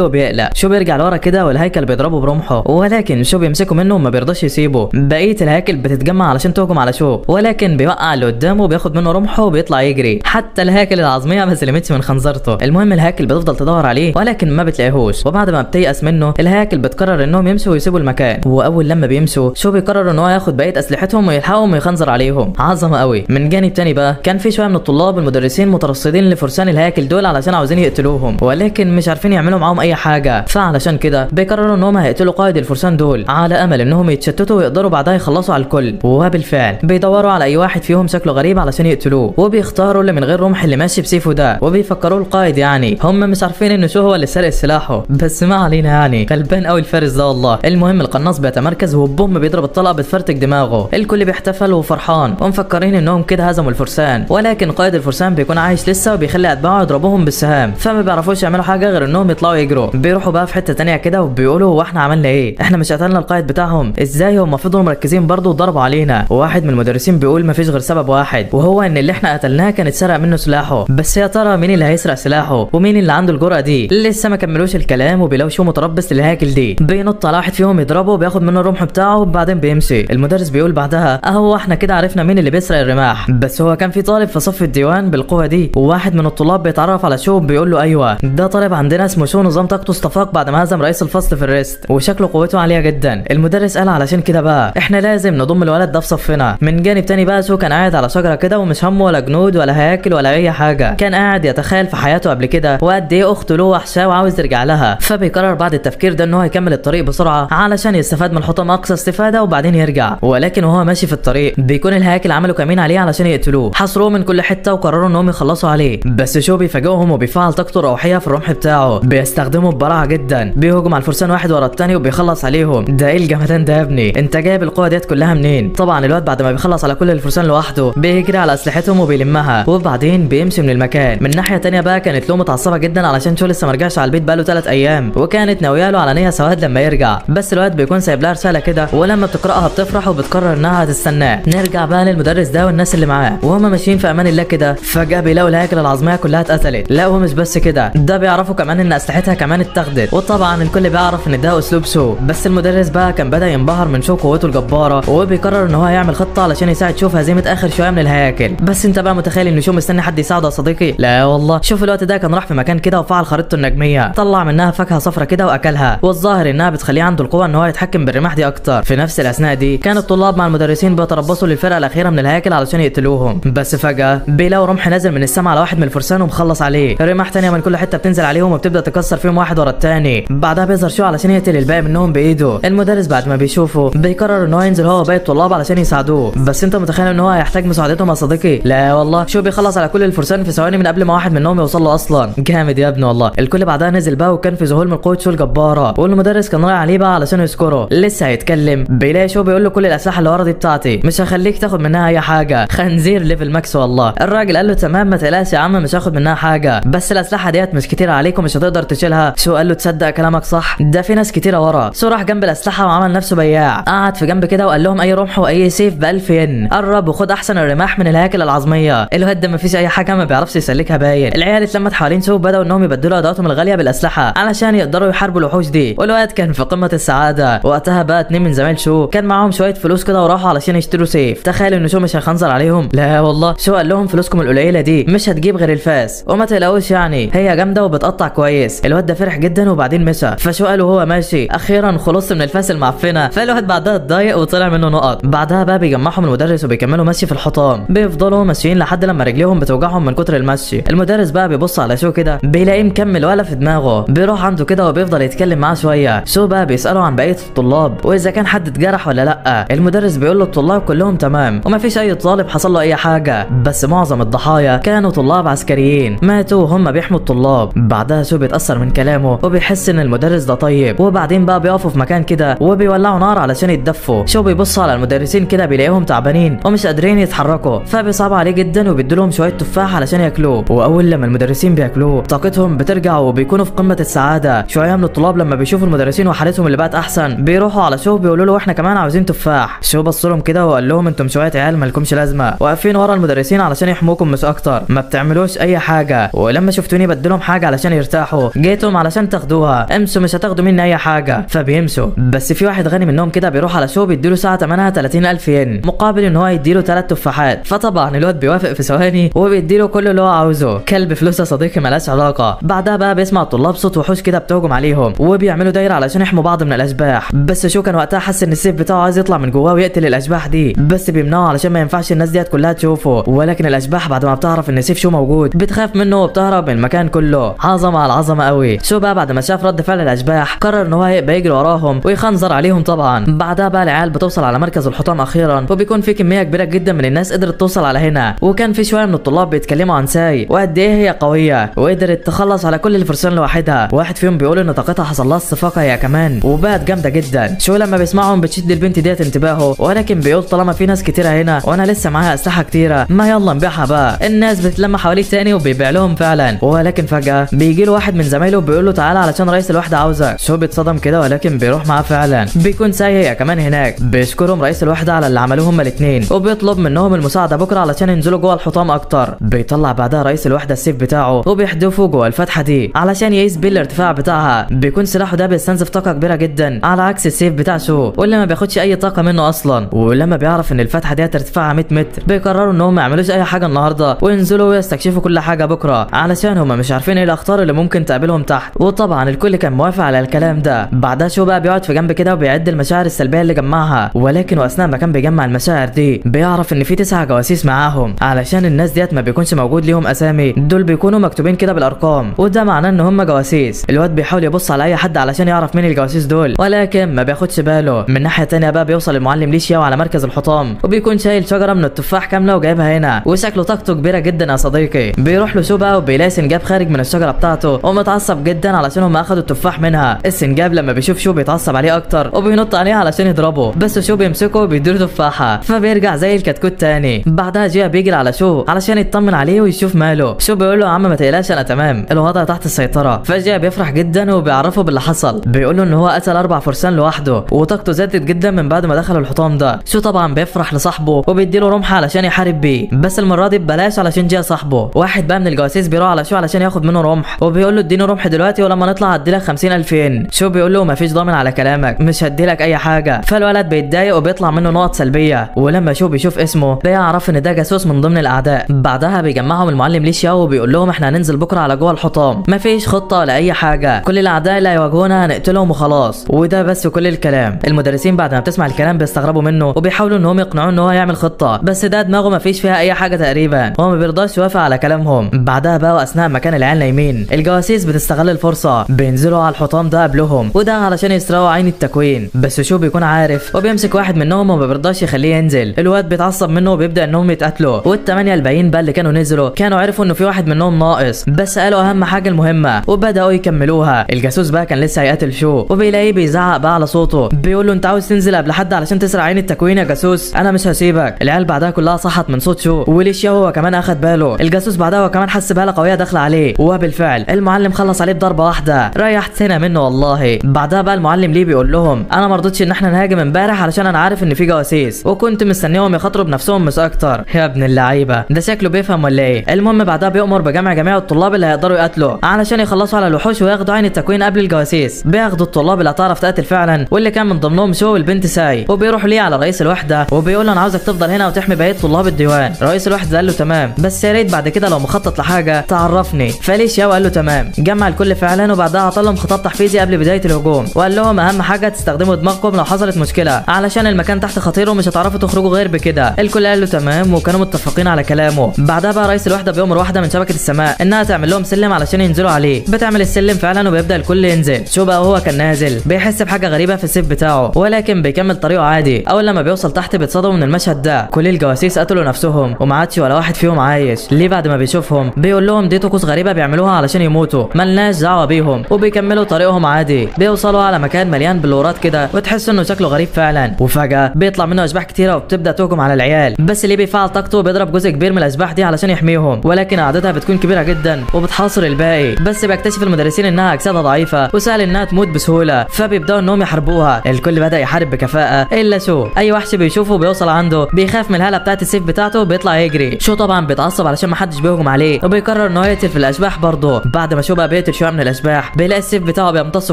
وبيقلق. شو بيرجع لورا كده والهيكل بيضربه برمحه، ولكن شو بيمسكه منه وما بيرضاش يسيبه. بقية الهياكل بتتجمع علشان تهجم على شو، ولكن بيوقع اللي قدامه وبياخد منه رمحه وبيطلع يجري. حتى الهياكل العظميه ما سلمتش من خنزرته. المهم الهياكل بتفضل تدور عليه ولكن ما بتلاقيهوش، وبعد ما بتيأس منه الهياكل بتقرر انهم يمشوا ويسيبوا المكان. واول لما بيمشوا شو بيقرر ان هو ياخد بقية اسلحتهم ويلحقهم ويخنزر عليهم. عظمه قوي. من جانب تاني بقى كان في شوية من الطلاب المدرسين مترصدين لفرسان الهياكل دول علشان عاوزين يقتلوهم، ولكن مش عارفين يعملوا معاهم اي حاجة، فعلشان كده بيقرروا ان هم هيقتلوا قائد الفرسان دول على امل انهم يتشتتوا ويقدروا بعدها يخلصوا على الكل. وبالفعل بيدوروا على اي واحد فيهم شكله غريب علشان يقتلوه، وبيختاروا اللي من غير رمح اللي ماشي بسيفه ده، وبيفكروه القائد. يعني هم مش عارفين انه شو هو اللي سرق سلاحه، بس ما علينا، يعني غلبان قوي الفارس ده والله. المهم القناص بيتمركز وبوم بيضرب الطلقة بتفرتك دماغه. الكل بيحتفل وفرحان ومفكرين انهم كده هزموا الفرسان، ولكن قائد الفرسان بيكون عايش لسه وبيخلي اتباعه يضربوهم بالسهام، فما بيعرفوش يعملوا حاجة غير انهم يطلعوا يجروا. بيروحوا بقى في حتة تانية كده وبيقولوا هو احنا عملنا ايه؟ احنا مش قتلنا القائد بتاعهم؟ ازاي هم فضلوا مركزين برضه وضربوا علينا؟ وواحد من المدرسين بيقول مفيش غير سبب واحد، وهو ان اللي احنا قتلناه كان اتسرق منه سلاحه، بس يا ترى مين اللي هيسرق سلاحه ومين اللي عنده الجرأة دي؟ لسه ما كملوش الكلام وبيلاقوا شو متربص للهاكل دي، بينط على واحد فيهم يضربه وبياخد منه الرمح بتاعه وبعدين بيمشي. المدرس بيقول بعدها اهو احنا كده عرفنا مين اللي بيسرق الرماح، بس هو كان في طالب في صف الديوان بالقوة دي. وواحد من الطلاب بيتعرف على شو بيقول له ايوه ده طالب عندنا اسمه شو، نظام طاقته استفاق بعد ما هزم رئيس الفصل في الريست، وشكله قوته عالية جدا. المدرس قال علشان كده بقى احنا لازم نضم الولد ده في صفنا. من جانب تاني بقى شو كان قاعد على شجرة كده ومش همه ولا جنود ولا هياكل ولا اي حاجة، كان قاعد يتخيل في حياته قبل كده وقد ايه اخته له وحشاه وعاوز يرجع لها، فبيقرر بعد التفكير ده ان هو يكمل الطريق بسرعة علشان يستفاد من الحطام اقصى استفاده وبعدين يرجع. ولكن وهو ماشي في الطريق بيكون الهياكل عملوا كمين عليه علشان يقتلوه، حاصروه من كل حتة وقرروا انهم يخلصوا عليه، بس شو بيفاجئهم وبيفعل طاقته الروحية في الرمح بتاعه، بيستخدمه ببراعه جدا، بيهجم على الفرسان واحد ورا الثاني وبيخلص عليهم. ده ايه الجمدان ده يا ابني؟ انت جايب القوة ديت كلها منين؟ طبعا الواد بعد ما بيخلص على كل الفرسان لوحده بيجري على اسلحتهم وبيلمها وبعدين بيمشي من المكان. من ناحية تانية بقى كانت لو متعصبه جدا علشان شو لسه ما رجعش على البيت بقاله 3 ايام، وكانت ناوية له على نيه سواد لما يرجع، بس الواد بيكون سايب لها رسالة كده، ولما بتقراها بتفرح وبتقرر انها هتستناه. نرجع بقى للمدرس ده والناس اللي معاه وهما ماشيين في امان الله كده، فجاة بيلاقوا الهياكل العظميه كلها اتقتلت. لا ومش بس كده، ده بيعرفوا كمان ان اسلحتها كمان اتاخدت، وطبعا الكل بيعرف ان ده اسلوب شو، بس المدرس بقى كان بدا ينبهر من شو قوته الجبارة، وبيقرر ان هو هيعمل خطه علشان يساعد شو في هزيمة اخر شوية من الهياكل. بس انت بقى متخيل ان شو مستني حد يساعده يا صديقي؟ لا والله. شوف الوقت ده كان راح في مكان كده وفعل خريطته النجميه، طلع منها فاكهة صفرة كده واكلها، والظاهر انها بتخليه عنده القوة ان هو يتحكم بالرماح دي اكتر. في نفس الاثناء دي كان الطلاب مع المدرسين بيتربصوا للفرقة الاخيرة من الهياكل علشان يقتلوهم، بس فجاة بيلاقوا رمح نازل من السماء على واحد من الفرسان ومخلص عليه. رماح تانية من كل حتة بتنزل عليهم وبتبدا تكسر فيهم واحد ورا الثاني. بعدها بيظهر شو علشان يقتل الباقي منهم بايده. المدرس بعد ما بيشوفه بيقرر ان هو ينزل هو وباقي الطلاب علشان يساعدوه، بس انت متخيل ان هو هيحتاج مساعدتهم يا صديقي؟ لا والله. شو بيخلص على كل الفرسان في ثواني من قبل ما واحد منهم يوصل له اصلا. جامد يا ابني والله. الكل بعدها نزل بقى وكان في ذهول من قوة شو الجبارة، والمدرس كان رايح عليه بقى علشان يذكره. لسه هيتكلم بيلاقي شو بيقول له كل الاسلحة اللي ورا دي بتاعتي، مش هخليك تاخد منها اي حاجة. خنزير level max والله. الراجل قال له تمام ما تقلقش يا عم مش هاخد منها حاجة، بس الاسلحة ديت مش كتير عليك ومش هتقدر تشيلها. شو قال له تصدق كلامك صح، ده في ناس كتيرة ورا. شو راح جنب الاسلحة وعمل نفسه بياع، قعد في جنب كده وقال لهم اي رمح واي سيف ب 1000 ين، قرب وخد احسن الرماح من الهياكل العظميه. الواد ده مفيش اي حاجة ما بيعرفش يسلكها باين. العيال اتلمت حوالين شو وبداوا انهم يبدلوا ادواتهم الغالية بالاسلحة علشان يقدروا يحاربوا الوحوش دي، والواد كان في قمة السعادة. وقتها بقى 2 من زمايل شو كان معاهم شوية فلوس كده وراحوا علشان يشتروا سيف. تخيل ان شو مش هيخنزر عليهم؟ لا والله. شو قال لهم فلوسكم القليلة دي مش هتجيب غير الفاس، وما تقلقوش يعني هي جامدة وبتقطع كويس. الواد ده فرح جدا وبعدين مشى. فشو قال وهو ماشي اخيرا خلصت من الفاس المعفنه. فالواد بعدها اتضايق وطلع منه نقط. بعدها بقى بيجمعهم المدرس وبيكملوا مشي في الحطام، بيفضلوا ماشيين لحد لما رجليهم بتوجعهم من كتر المشي. المدرس بقى بيبص على شو كده بيلاقيه مكمل ولا في دماغه، بيروح عنده كده وبيفضل يتكلم معاه شوية. شو بقى بيساله عن بقية الطلاب واذا كان حد اتجرح ولا لا. المدرس بيقول له الطلاب كلهم تمام ومفيش اي طالب حصل له اي حاجة، بس معظم الضحايا كانوا طلاب عسكريين ماتوا وهم هم بيحموا الطلاب. بعدها شو بيتاثر من كلامه وبيحس ان المدرس ده طيب. وبعدين بقى بيقفوا في مكان كده وبيولعوا نار علشان يتدفوا. شو بيبص على المدرسين كده بيلاقيهم تعبانين ومش قادرين يتحركوا، فبيصعب عليه جدا وبيدولهم شوية تفاح علشان ياكلوه. واول لما المدرسين بياكلوه طاقتهم بترجع وبيكونوا في قمة السعادة. شوية من الطلاب لما بيشوفوا المدرسين وحالتهم اللي بقت احسن بيروحوا على شو بيقولوا له احنا كمان عاوزين تفاح. شو بص لهم كده وقال لهم انتم شوية عيال مالكمش لازمه، واقفين ورا المدرسين علشان يحموكم مش اكتر، ما بتعملوش اي حاجة، ولما شفتوني بدلهم حاجة علشان يرتاحوا جيتم علشان تاخدوها، امسوا مش هتاخدوا مني اي حاجة. فبيمشوا. بس في واحد غني منهم كده بيروح على شو بيديله ساعة ثمنها 30000 ين مقابل ان هو يديله 3 تفاحات. فطبعا الواد بيوافق في ثواني وبيديله كل اللي هو عاوزه. كلب فلوس يا صديقي ملهاش علاقة. بعدها بقى بيسمع الطلاب صوت وحوش كده بتهجم عليهم وبيعملوا دايرة علشان يحموا بعض من الاشباح. بس شو كان وقتها حس ان السيف بتاعه عايز يطلع من جواه ويقتل الاشباح دي، بس بيمنعه علشان ما ينفعش الناس ديت كلها تشوفه. ولكن الاشباح بعد ما بتعرف ان سيف شو موجود بتخاف منه وبتهرب من المكان كله. عظمه على العظمة قوي. شو بقى بعد ما شاف رد فعل الاشباح قرر ان هو يبقى يجري وراهم ويخنزر عليهم طبعا. بعدها بقى العيال بتوصل على مركز الحطام اخيرا، وبيكون في كمية كبيرة جدا من الناس قدرت توصل على هنا. وكان في شوية من الطلاب بيتكلموا عن ساي وقد ايه هي قوية وقدرت تخلص على كل الفرسان لوحدها. واحد فيهم بيقول ان طاقتها حصل لها استفاقه هي كمان وبقت جامدة جدا. شو لما بيسمعهم بتشد البنت ديت انتباهه، ولكن بيقول طالما في ناس كتيرة هنا وانا لسه معايا اسلحة كتيرة ما يلا نبيعها بقى. الناس بتلم حواليه تاني وبيبيع لهم فعلا. ولكن فجاة بيجي له واحد من زمايله بيقول له تعالى علشان رئيس الوحدة عاوزك. شو بيتصدم كده ولكن بيروح معاه فعلا. بيكون ساي هي كمان هناك. بيشكرهم رئيس الوحدة على اللي عملوه هما الاثنين وبيطلب منهم المساعدة بكره علشان ينزلوا جوه الحطام اكتر. بيطلع بعدها رئيس الوحدة السيف بتاعه وبيحدفه جوه الفتحة دي علشان يقيس بيه الارتفاع بتاعها. بيكون سلاحه ده بيستنزف طاقة كبيرة جدا على عكس السيف بتاع شو واللي ما بياخدش اي طاقة منه اصلا. ولما بيعرف ان الفتحة دي ارتفاعها 100 متر بيقرروا ان هم ما يعملوش اي حاجة النهارده وينزلوا ويستكشفوا كل حاجة بكره علشان هم مش عارفين ايه الاخطار اللي ممكن تقابلهم تحت. وطبعا الكل كان موافق على الكلام ده. بعدها شو بقى بيقعد في جنب كده وبيعد المشاعر السلبية اللي جمعها. ولكن واثناء ما كان بيجمع المشاعر دي بيعرف ان في 9 جواسيس معاهم، علشان الناس ديت ما بيكونش موجود ليهم اسامي، دول بيكونوا مكتوبين كده بالارقام وده معناه ان هم جواسيس. الواد بيحاول يبص على اي حد علشان يعرف مين الجواسيس دول ولكن ما بياخدش باله. من ناحية تانية بقى بيوصل المعلم ليشياو على مركز الحطام وبيكون شايل شجرة من التفاح كاملة وجايبها هنا وشكله طاقته كبيرة جدا يا صديقي. بيروح له شو بقى وبيلاقي سنجاب خارج من الشجرة بتاعته ومتعصب جدا علشان هم اخدوا التفاح منها. السنجاب لما بيشوف شو بيتعصب عليه اكتر وبينط عليه علشان يضربه، بس شو بيمسكه وبيديله تفاحة فبيرجع زي الكتكوت تاني. بعدها جيا بيجري على شو علشان يطمن عليه ويشوف ماله. شو بيقول له يا عم ما تقلقش انا تمام، الوضع تحت السيطرة. فجاة بيفرح جدا وبيعرفه باللي حصل، بيقول له ان هو قتل 4 فرسان لوحده وطاقته زادت جدا من بعد ما دخلوا الحطام ده. شو طبعا بيفرح لصاحبه وبيديله رمحه علشان يحارب بيه، بس المرة دي ببلاش علشان جيا صاحبه. واحد بقى من الجواسيس بيروح على شو علشان ياخد منه رمح وبيقول له اديني رمح دلوقتي ولما نطلع هديلك 50000 ين. شو بيقول له مفيش ضامن على كلامك، مش هديلك اي حاجة. فالولد بيتضايق وبيطلع منه نقط سلبية، ولما شو بيشوف اسمه بيعرف ان ده جاسوس من ضمن الاعداء. بعدها بيجمعهم المعلم ليشياو وبيقول لهم احنا هننزل بكره على جوه الحطام، مفيش خطه ولا اي حاجة، كل الاعداء اللي هيواجهونا هنقتلهم وخلاص، وده بس كل الكلام. المدرسين بعد ما بتسمع الكلام بيستغربوا منه وبيحاولوا ان هم يقنعوه ان هو يعمل خطه، بس ده دماغه مفيش فيها اي حاجة تقريبا، هو ما بيرضاش يوافق على كلامهم. بعدها بقى واثناء ما كان العيال نايمين الجواسيس بتستغل الفرصة، بينزلوا على الحطام ده قبلهم وده علشان يسرقوا عين التكوين. بس شو بيكون عارف وبيمسك واحد منهم وما بيرضاش يخليه ينزل. الواد بيتعصب منه وبيبدا انهم يتقاتلوا، والثمانية الباقيين بقى اللي كانوا نزلوا كانوا عرفوا انه في واحد منهم ناقص، بس قالوا اهم حاجة المهمة وبداوا يكملوها. الجاسوس بقى كان لسه هيقتل شو وبيلاقيه بيزعق بقى على صوته بيقول له انت عاوز تنزل قبل حد علشان تسرق عين التكوين يا جاسوس، انا مش هسيبك. العيال بعدها كلها صحت من صوت شو وليشيا هو كمان اخد باله. الجاسوس بعدها هو كمان حس بهاله قوية داخله عليه، وبالفعل المعلم خلص عليه بضربه واحدة، ريحت هنا منه والله. بعدها بقى المعلم ليه بيقول لهم انا ما رضيتش ان احنا نهاجم امبارح علشان انا عارف ان في جواسيس وكنت مستنيهم يخاطروا بنفسهم مش اكتر. يا ابن اللعيبة ده شكله بيفهم ولا ايه؟ المهم بعدها بيأمر بجمع جميع الطلاب اللي هيقدروا يقتلوا علشان يخلصوا على الوحوش وياخدوا عين التكوين قبل الجواسيس. بياخدوا الطلاب اللي هتعرف تقتل فعلا واللي كان من ضمنهم شو والبنت ساي، وبيروحوا ليه على رئيس الوحدة وبيقول له انا عاوزك تفضل هنا وتحمي بقية طلاب الديوان. رئيس الوحدة قال له تمام، بس يا ريت بعد كده لو مخطط لحاجة تعرفني. فليشياو قال له تمام. جمع الكل فعلا وبعدها عطى لهم خطاب تحفيزي قبل بداية الهجوم وقال لهم اهم حاجة تستخدموا دماغكم لو حصلت مشكلة علشان المكان تحت خطير ومش هتعرفوا تخرجوا غير بكده. الكل قال له تمام وكانوا متفقين على كلامه. بعدها بقى رئيس الوحدة بيأمر واحدة من شبكة السماء انها تعمل لهم سلم علشان ينزلوا عليه. بتعمل السلم فعلا وبيبدا الكل ينزل. شو بقى وهو كان نازل بيحس بحاجة غريبة في السيف بتاعه ولكن بيكمل طريقه عادي. اول لما بيوصل تحت بيتصدموا من المشهد ده، كل الجواسيس قتلوا نفسهم وما عادش ولا واحد فيهم عايش. ليه بعد ما بيشوفهم بيقول لهم دي دي طقوس غريبة بيعملوها علشان يموتوا، ملناش دعوه بيهم. وبيكملوا طريقهم عادي. بيوصلوا على مكان مليان بلورات كده وتحس انه شكله غريب فعلا، وفجاة بيطلع منه اشباح كتيرة وبتبدا تهجم على العيال. بس اللي بيفعل طاقته بيضرب جزء كبير من الاشباح دي علشان يحميهم، ولكن عددها بتكون كبيرة جدا وبتحاصر الباقي. بس بيكتشف المدرسين انها اجسادها ضعيفة وسهل انها تموت بسهولة، فبيبداوا انهم يحاربوها. الكل بدا يحارب بكفاءة الا شو، اي وحش بيشوفه بيوصل عنده بيخاف من الهالة بتاعت السيف بتاعته وبيطلع يجري. شو طبعا بيتعصب علشان ما حدش بيهجم عليه، وبيقرر انه يقتل في الاشباح برضه. بعد ما شو بقى بيقتل شوية من الاشباح بيلاقي السيف بتاعه بيمتص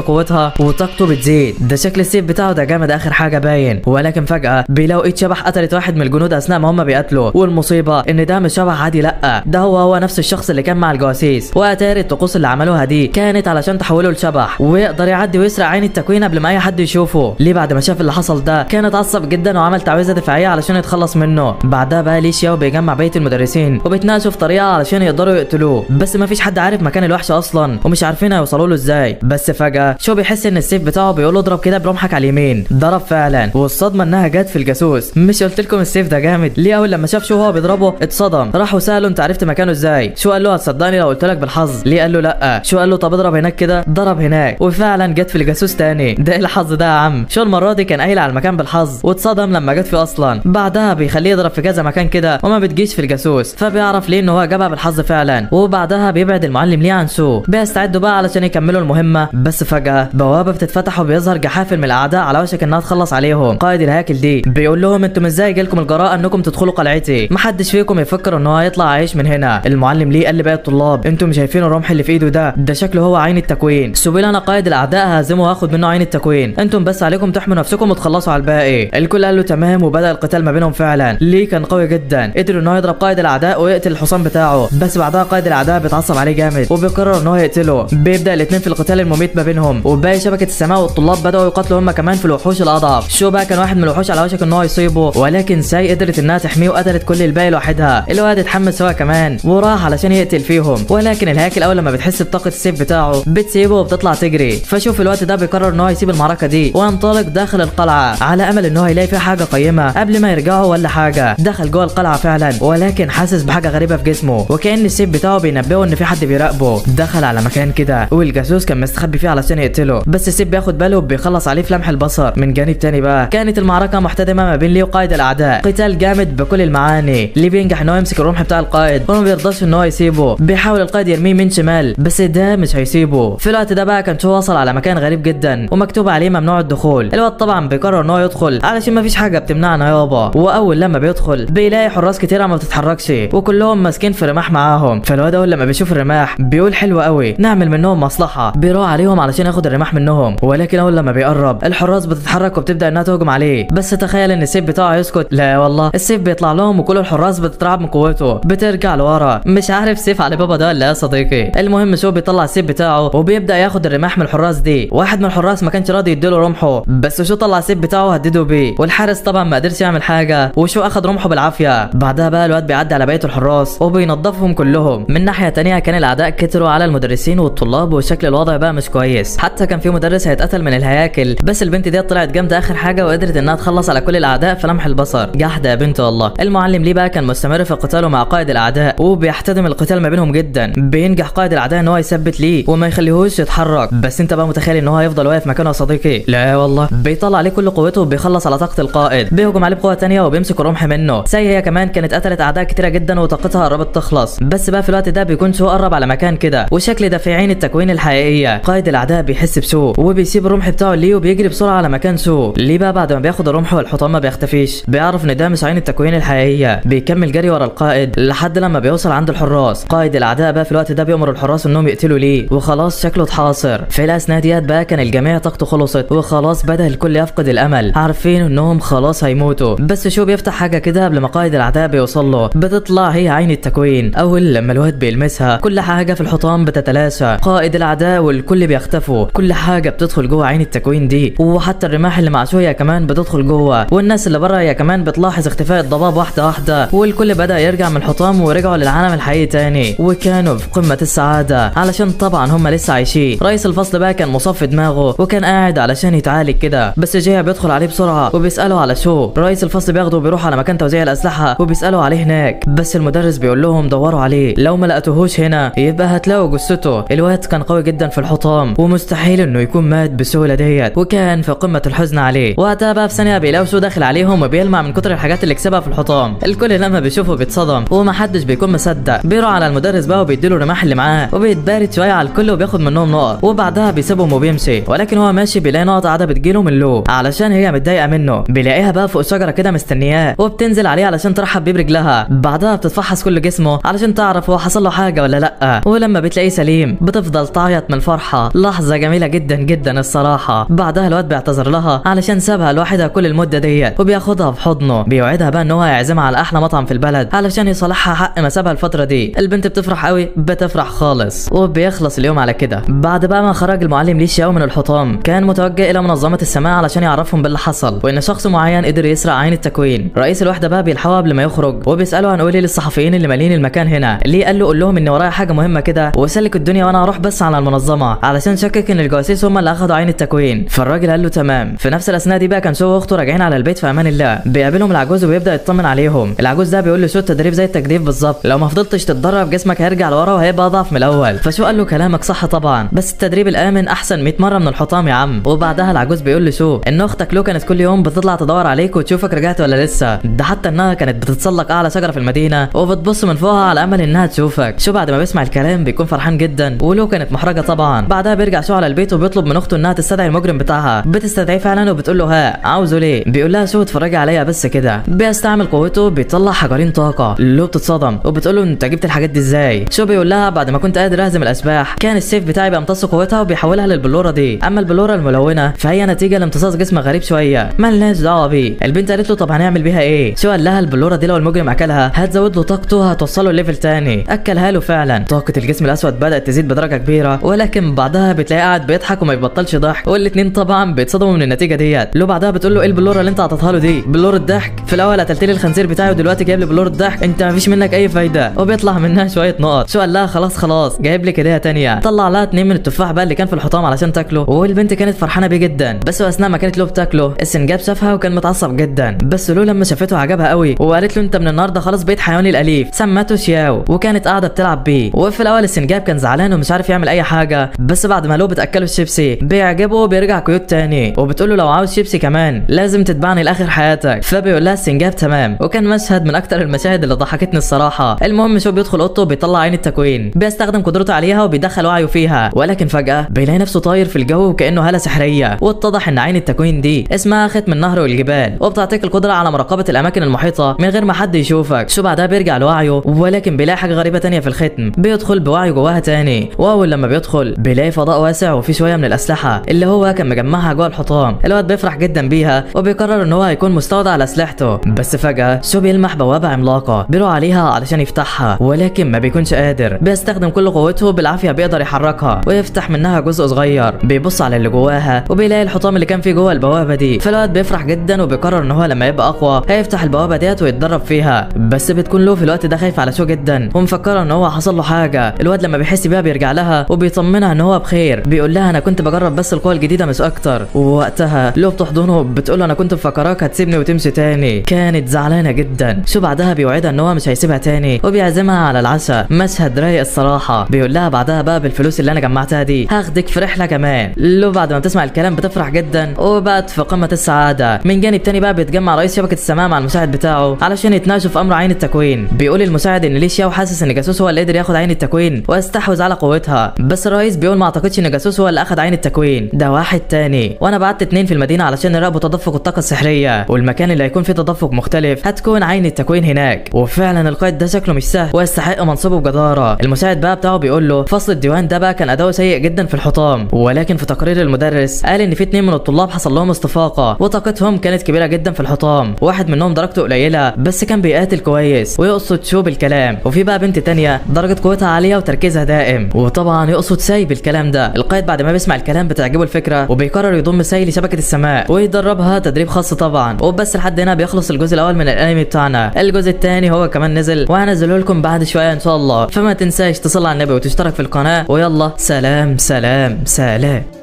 قوتها وطاقته بتزيد. ده شكل السيف بتاعه ده جامد اخر حاجة باين. ولكن فجاة بيلاقوا ايد شبح قتلت واحد من الجنود اثناء ما هم بيقتلوا، والمصيبة ان ده مش شبح عادي، لا ده هو نفس الشخص اللي كان مع الجواسيس. واتاري الطقوس اللي عملوها دي كانت علشان تحوله لشبح ويقدر يعدي ويسرق عين التكوين قبل ما اي حد يشوفه. ليه بعد ما شاف اللي حصل ده كان اتعصب جدا وعمل تعويذه دفاعية علشان يتخلص منه. بعدها بقى لي شياو بيجمع بقية المدرسين وبيتناقشوا في طريقه علشان يقدروا يقتلوه، بس ما فيش حد عارف مكان الوحش اصلا ومش عارفين هيوصلوا له ازاي. بس فجاة شو بيحس ان السيف بتاعه بيقول له اضرب كده برمحك على اليمين، ضرب فعلا، والصدمه انها جت في الجاسوس. مش قلت لكم السيف ده جامد؟ ليه اول لما شاف شو هو بيضربه اتصدم، راح وساله انت عرفت مكانه ازاي؟ شو قال له هتصدقني لو قلت لك بالحظ؟ ليه قال له لا. شو قال له طب اضرب هناك كده، ضرب هناك وفعلا جت في الجاسوس تاني. ده ايه الحظ ده يا عم؟ شو المرة دي كان قايل على المكان بالحظ واتصدم لما جت فيه اصلا. بعدها بيخليه يضرب في كذا مكان كده وما بتجيش في الجاسوس، فبيعرف ليه ان هو جابها بالحظ فعلا. وبعدها بيبعد المعلم ليه عن شو، بيستعدوا بقى علشان يكملوا المهمة. بس فجاة بوابه بتتفتح وبيظهر جحافل من الاعداء على وشك انها تخلص عليهم. قائد الهياكل دي بيقول لهم انتم ازاي جالكم الجراءة انكم تدخلوا قلعتي؟ محدش فيكم يفكر ان هو هيطلع عايش من هنا. المعلم ليه قال لباقي الطلاب انتم شايفين الرمح اللي في ايده ده؟ ده شكله هو عين التكوين. سيبوا انا قائد الاعداء ههزمه وهاخد منه عين التكوين، انتم بس عليكم تحموا نفسكم وتخلصوا على الباقي. الكل قال له تمام، وبدا القتال ما بينهم فعلا. ليه كان قوي جدا، قدر ان هو يضرب قائد الاعداء ويقتل الحصان بتاعه. بس بعدها قائد الاعداء بيتعصب عليه جامد وبيقرر ان هو يقتله. بيبدا الاثنين في القتال المميت ما بينهم، وباقي شبكة السماء والطلاب بداوا يقاتلوا هم كمان في الوحوش الاضعف. شو بقى كان واحد من الوحوش على وشك ان هو يصيبه، ولكن ساي قدرت انها تحميه وقتلت كل الباقي لوحدها. الواد اتحمس هو كمان وراح علشان يقتل فيهم، ولكن الهياكل اول لما بتحس بطاقة السيف بتاعه بتسيبه وبتطلع تجري. فشوف الوقت ده بيقرر ان هو يسيب المعركة دي وينطلق داخل القلعة على امل ان هو يلاقي فيها حاجة قيمة قبل ما يرجعوا ولا حاجة. دخل جوه القلعة فعلا، ولكن حاسس بحاجة غريبة في جسمه وكأن السيف بتاعه بينبهه ان في حد بيراقبه. دخل على مكان كده والجاسوس كان مستخبي فيه علشان يقتله، بس السيف بياخد باله وبيخلص عليه في لمح البصر. من جانب تاني بقى كانت المعركة محتدمه ما بين ليه وقائد الاعداء، قتال جامد بكل المعاني. ليه بينجح ان هو يمسك الرمح بتاع القائد وما بيرضاش ان هو يسيبه. بيحاول القائد يرميه من شمال بس ده مش هيسيبه. في الوقت ده بقى كان شو وصل على مكان غريب جدا ومكتوب عليه ممنوع الدخول. الواد طبعا بيقرر ان هو يدخل علشان ما فيش حاجة بتمنعنا يابا. واول لما بيدخل بيلاقي حراس كتيرة ما بتتحركش وكلهم ماسكين في رماح معاهم. فالواد اول لما بيشوف الرماح بيقول حلو قوي نعمل منهم مصلحة. بيروح عليهم علشان ياخد الرماح منهم، ولكن اول لما بيقرب الحراس بتتحرك وبتبدا انها تهجم عليه. بس تخيل ان السيف بتاعه يسكت، لا والله السيف بيطلع لهم وكل الحراس بتترعب من قوته بترجع لورا. مش عارف سيف علي بابا ده ولا يا صديقي. المهم شو بيطلع السيف بتاعه وبيبدا ياخد الرماح من الحراس دي. واحد من الحراس ما كانش راضي يديله رمحه، بس شو طلع السيف بتاعه وهدده بيه، والحارس طبعا ما قدرش يعمل حاجة وشو اخد رمحه بالعافية. بعدها بقى الواد بيعدي على بقية الحراس وبينظفهم كلهم. من ناحية تانية كان الاعداء كتروا على المدرسين والطلاب وشكل الوضع بقى مش كويس. حتى كان في مدرس هيتقتل من الهياكل، بس البنت دي طلعت جامدة اخر حاجة وقدرت انها تخلص على كل الاعداء في لمح البصر. جحده يا بنت والله. المعلم ليه بقى كان مستمر في قتاله مع قائد الاعداء وبيحتدم القتال ما بينهم جدا. بينجح قائد الاعداء ان هو يثبت ليه وما يخليهوش يتحرك، بس انت بقى متخيل ان هو هيفضل واقف مكانه يا صديقي؟ لا والله، بيطلع عليه كل قوته وبيخلص على طاقة القائد. بيهجم عليه بقوة ثانية وبيمسك الرمح منه. ساي هي كمان كانت قتلت اعداء كتيرة جدا وطاقتها قربت تخلص. بس بقى في الوقت ده بيكون شو قرب على مكان كده وشكل ده في عين التكوين الحقيقية. قائد الاعداء بيحس بشو وبيسيب الرمح بتاعه ليه وبيجري بسرعة على مكان شو. ليه بقى بعد ما بياخد الرمح والحطام ما بيختفيش، بيعرف ان ده مش عين التكوين الحقيقية. بيكمل جري ورا القائد لحد لما بيوصل عند الحراس. قائد الاعداء بقى في الوقت ده بيأمر الحراس انهم يقتلوا ليه وخلاص شكله اتحاصر. في الاثناء ديت بقى كان الجميع طاقته خلصت وخلاص بدأ الكل يفقد الامل، عارفين انهم خلاص هيموتوا. بس شو بيفتح حاجة كده قبل ما قائد الاعداء بيوصل له، بتطلع هي عين التكوين. اول لما الواد بيلمسها كل حاجة في الحطام بتتلاشى، قائد الاعداء والكل بيختفوا، كل حاجة بتدخل جوه عين التكوين دي، وحتى الرماح اللي مع شو هي كمان بتدخل جوه، والناس اللي بره هي كمان بتلاحظ اختفاء الضباب واحدة واحدة، والكل بدأ يرجع من الحطام ورجعوا للعالم الحقيقي تاني، وكانوا في قمة السعادة علشان طبعا هم لسه عايشين. رئيس الفصل بقى كان مصاب في دماغه وكان قاعد علشان يتعالج كده، بس جاي بيدخل عليه بسرعة وبيساله على شو. رئيس الفصل بياخده وبيروح على مكان توزيع الاسلحة وبيساله عليه هناك، بس المدرس بيقول لهم دوروا عليه، لو ما لقيتوهوش هنا يبقى هتلاقوا جثته. الواد كان قوي جدا في الحطام ومستحيل انه يكون مات بالسهولة ديت، وكان في قمة الحزن عليه. وقتها بقى في ثانية بيلاقوا شو داخل عليهم وبيلمع من كتر الحاجات اللي كسبها في الحطام. الكل لما بيشوفه بيتصدم ومحدش بيكون مصدق. بيروح على المدرس بقى وبيديله الرماح اللي معاه وبيتبارد شوية على الكل وبياخد منهم نقط، وبعدها بيسيبهم وبيمشي. ولكن هو ماشي بيلاقي نقط قاعدة بتجيله من لو علشان هي متضايقة منه. بيلاقيها بقى فوق شجرة كده مستنياه وبتنزل عليه علشان ترحب بيه برجلها. بعدها بتتفحص كل جسمه علشان تعرف هو حصل له حاجة ولا لا، ولما بتلاقيه سليم بتفضل تعيط من الفرحة. لحظة جميلة جدا جدا الصراحة. بعدها الواد بيعتذر لها علشان سابها لوحدها كل المدة ديت وبياخدها في حضنه. بيوعدها بقى ان هو هيعزمها على احلى مطعم في البلد علشان يصالحها حق ما سابها الفترة دي. البنت بتفرح قوي، بتفرح خالص، وبيخلص اليوم على كده. بعد بقى ما خرج المعلم لي شياو من الحطام كان متوجه الى منظمة السماء علشان يعرفهم باللي حصل وان شخص معين قدر يسرق عين التكوين. رئيس الوحدة بقى بيلحقه قبل ما يخرج وبيساله هنقول ايه للصحفيين اللي مالين المكان هنا. ليه قال له قول لهم ان ورايا حاجة مهمة كده وسلك الدنيا وانا هروح بس على المنظمة علشان شكك ان الجواسيس هم اللي اخدوا عين التكوين. فالراجل قال له تمام. في نفس الاثناء دي بقى كان شو واخته راجعين على البيت في امان الله. بيقابلهم العجوز وبيبدا يطمن عليهم. العجوز ده بيقول له شو التدريب زي التجديف بالظبط، لو ما فضلتش تتدرب جسمك هيرجع لورا وهيبقى اضعف من الاول. فشو قال له كلامك صح طبعا، بس التدريب الامن احسن 100 مرة من الحطام يا عم. وبعدها العجوز بيقول له شو ان اختك لو كانت كل يوم بتطلع تدور عليك وتشوفك رجعت ولا لسه، ده حتى انها كانت بتتسلق اعلى شجرة في المدينة وبتبص من فوقها على امل انها تشوفك. شو بعد ما بيسمع الكلام بيكون فرحان جدا ولو كانت محرجه طبعا. بعدها بيرجع شو على البيت وبيطلب من اخته انها تستدعي المجرم بتاعها. بتستدعيه فعلا وبتقول له ها عاوزه ليه؟ بيقول لها شو اتفرجي عليا بس كده. بيستعمل قوته بيطلع حجرين طاقة. لو بتتصدم وبتقول له انت جبت الحاجات دي ازاي؟ شو بيقول لها بعد ما كنت قادر اهزم الاشباح كان السيف بتاعي بيمتص قوتها وبيحولها للبلوره دي، اما البلوره الملونة فهي نتيجة لامتصاص جسم غريب شوية مالناش دعوه بيه. البنت قالت له طب هنعمل بيها ايه؟ شو قال لها البلوره دي لو المجرم اكلها هتزود له طاقته هتوصله level تاني. اكلها له فعلا، طاقة الجسم الاسود بدات تزيد بدرجة كبيرة، ولكن بعدها بتلاقيه قاعد بيضحك وما يبطلش ضحك، والاثنين طبعا بيتصدموا من النتيجة ديت. لو بعدها بتقول له ايه البلوره اللي انت عطيتها له دي؟ بلوره ضحك، في الاول قتلت لي الخنزير بتاعي ودلوقتي جايب لي بلوره ضحك، انت ما فيش منك اي فايده. وبيطلع منها شوية نقط. شو قال لها خلاص خلاص جايب لك هديه تانية. طلع لها 2 من التفاح بقى اللي كان في الحطام علشان تاكله، والبنت كانت فرحانة بيه جدا. بس واثناء ما كانت لو بتاكله السنجاب شافها وكان متعصب جدا، بس لو لما شافته عجبها قوي وقالت له انت من النهارده خلاص بقيت حيواني الاليف، سمته شياو، وكانت قاعدة بتلعب بيه. وفي الاول السنجاب كان زعلان ومش عارف يعمل اي حاجة، بس بعد ما لو بتاكله الشيبسي بيعجبه وبيرجع cute تاني، وبتقول له لو عاوز شيبسي كمان لازم تتبعني لاخر حياتك. فبيقول لها السنجاب تمام. وكان مشهد من اكتر المشاهد اللي ضحكتني الصراحة. المهم شو بيدخل اوضته وبيطلع عين التكوين، بيستخدم قدرته عليها وبيدخل وعيه فيها، ولكن فجاة بيلاقي نفسه طاير في الجو وكانه هاله سحريه. واتضح ان عين التكوين دي اسمها ختم النهر والجبال، وبتعطيك القدرة على مراقبة الاماكن المحيطة من غير ما حد يشوفك. شو بعدها بيرجع لوعيه، ولكن بيلاقي حاجة غريبة تانية في الختم. بيدخل بوعيه جواها تاني، واول لما بيدخل بيلاقي فضاء واسع وفي شوية من الاسلحة اللي هو كان مجمعها جوه الحطام. الواد بيفرح جدا بيها وبيقرر ان هو هيكون مستودع على اسلحته. بس فجاة شو بيلمح بوابه عملاقة، بيروح عليها علشان يفتحها، ولكن ما بيكونش قادر. بيستخدم كل قوته بالعافية بيقدر يحركها ويفتح منها جزء صغير. بيبص على اللي جواها وبيلاقي الحطام اللي كان فيه جوه البوابة دي. فالواد بيفرح جدا وبيقرر ان هو لما يبقى اقوى هيفتح البوابة ديت ويتدرب فيها. بس بتكون له في الوقت ده خايف على شو جدا ومفكره ان هو حصل له حاجة. الواد لما بيحس بيها بيرجع لها وبيطمنها ان هو بخير، بيقول لها انا كنت بجرب بس القوة الجديدة مش اكتر. ووقتها لو بتحضنه بتقول له انا كنت مفكراك هتسيبني وتمشي تاني. كانت زعلانة جدا. شو بعدها بيوعدها ان هو مش هيسيبها تاني وبيعزمها على العشاء. مشهد رايق الصراحة. بيقول لها بعدها بقى بالفلوس اللي انا جمعتها دي هاخدك في رحله كمان. لو بعد ما بتسمع الكلام بتفرح جدا وبقت في قمة السعادة. من جانب تاني بقى بيتجمع رئيس شبكة السماء مع المساعد بتاعه علشان يتناقشوا في امر عين التكوين. بيقول المساعد ان لي شياو حاسس ان جاسوس هو اللي قدر ياخد عين التكوين واستحوذ على قوتها، بس الرئيس بيقول ما اعتقدش ان جاسوس هو اللي اخد عين التكوين، ده واحد تاني، وانا بعت 2 في المدينة علشان يراقبوا تدفق الطاقة السحريه، والمكان اللي هيكون فيه تدفق مختلف هتكون عين التكوين هناك. وفعلا القائد ده شكله مش سهل ويستحق منصبه بجداره. المساعد بقى بتاعه بيقول له فصل الديوان ده بقى كان اداؤه سيء جدا في الحطام، ولكن في تقرير المدرس قال ان في 2 من الطلاب حصل لهم استفاقه وطاقتهم كانت كبيرة جدا في الحطام، واحد منهم درجته قليله بس كان بيقاتل كويس ويقصد شو بالكلام، وفي بقى بنت تانية درجه قوتها عالية وتركيزها دائم، وطبعا يقصد ساي بالكلام ده. القائد بعد ما بيسمع الكلام بتعجبه الفكرة وبيقرر يضم ساي لشبكه السماء ويدربها تدريب خاص طبعا. وبس لحد هنا بيخلص الجزء الاول من الانمي بتاعنا. الجزء الثاني هو كمان نزل وهنزله لكم بعد شوية ان شاء الله، فما تنساش تصلي على النبي وتشترك في القناة، ويلا سلام سلام سلام.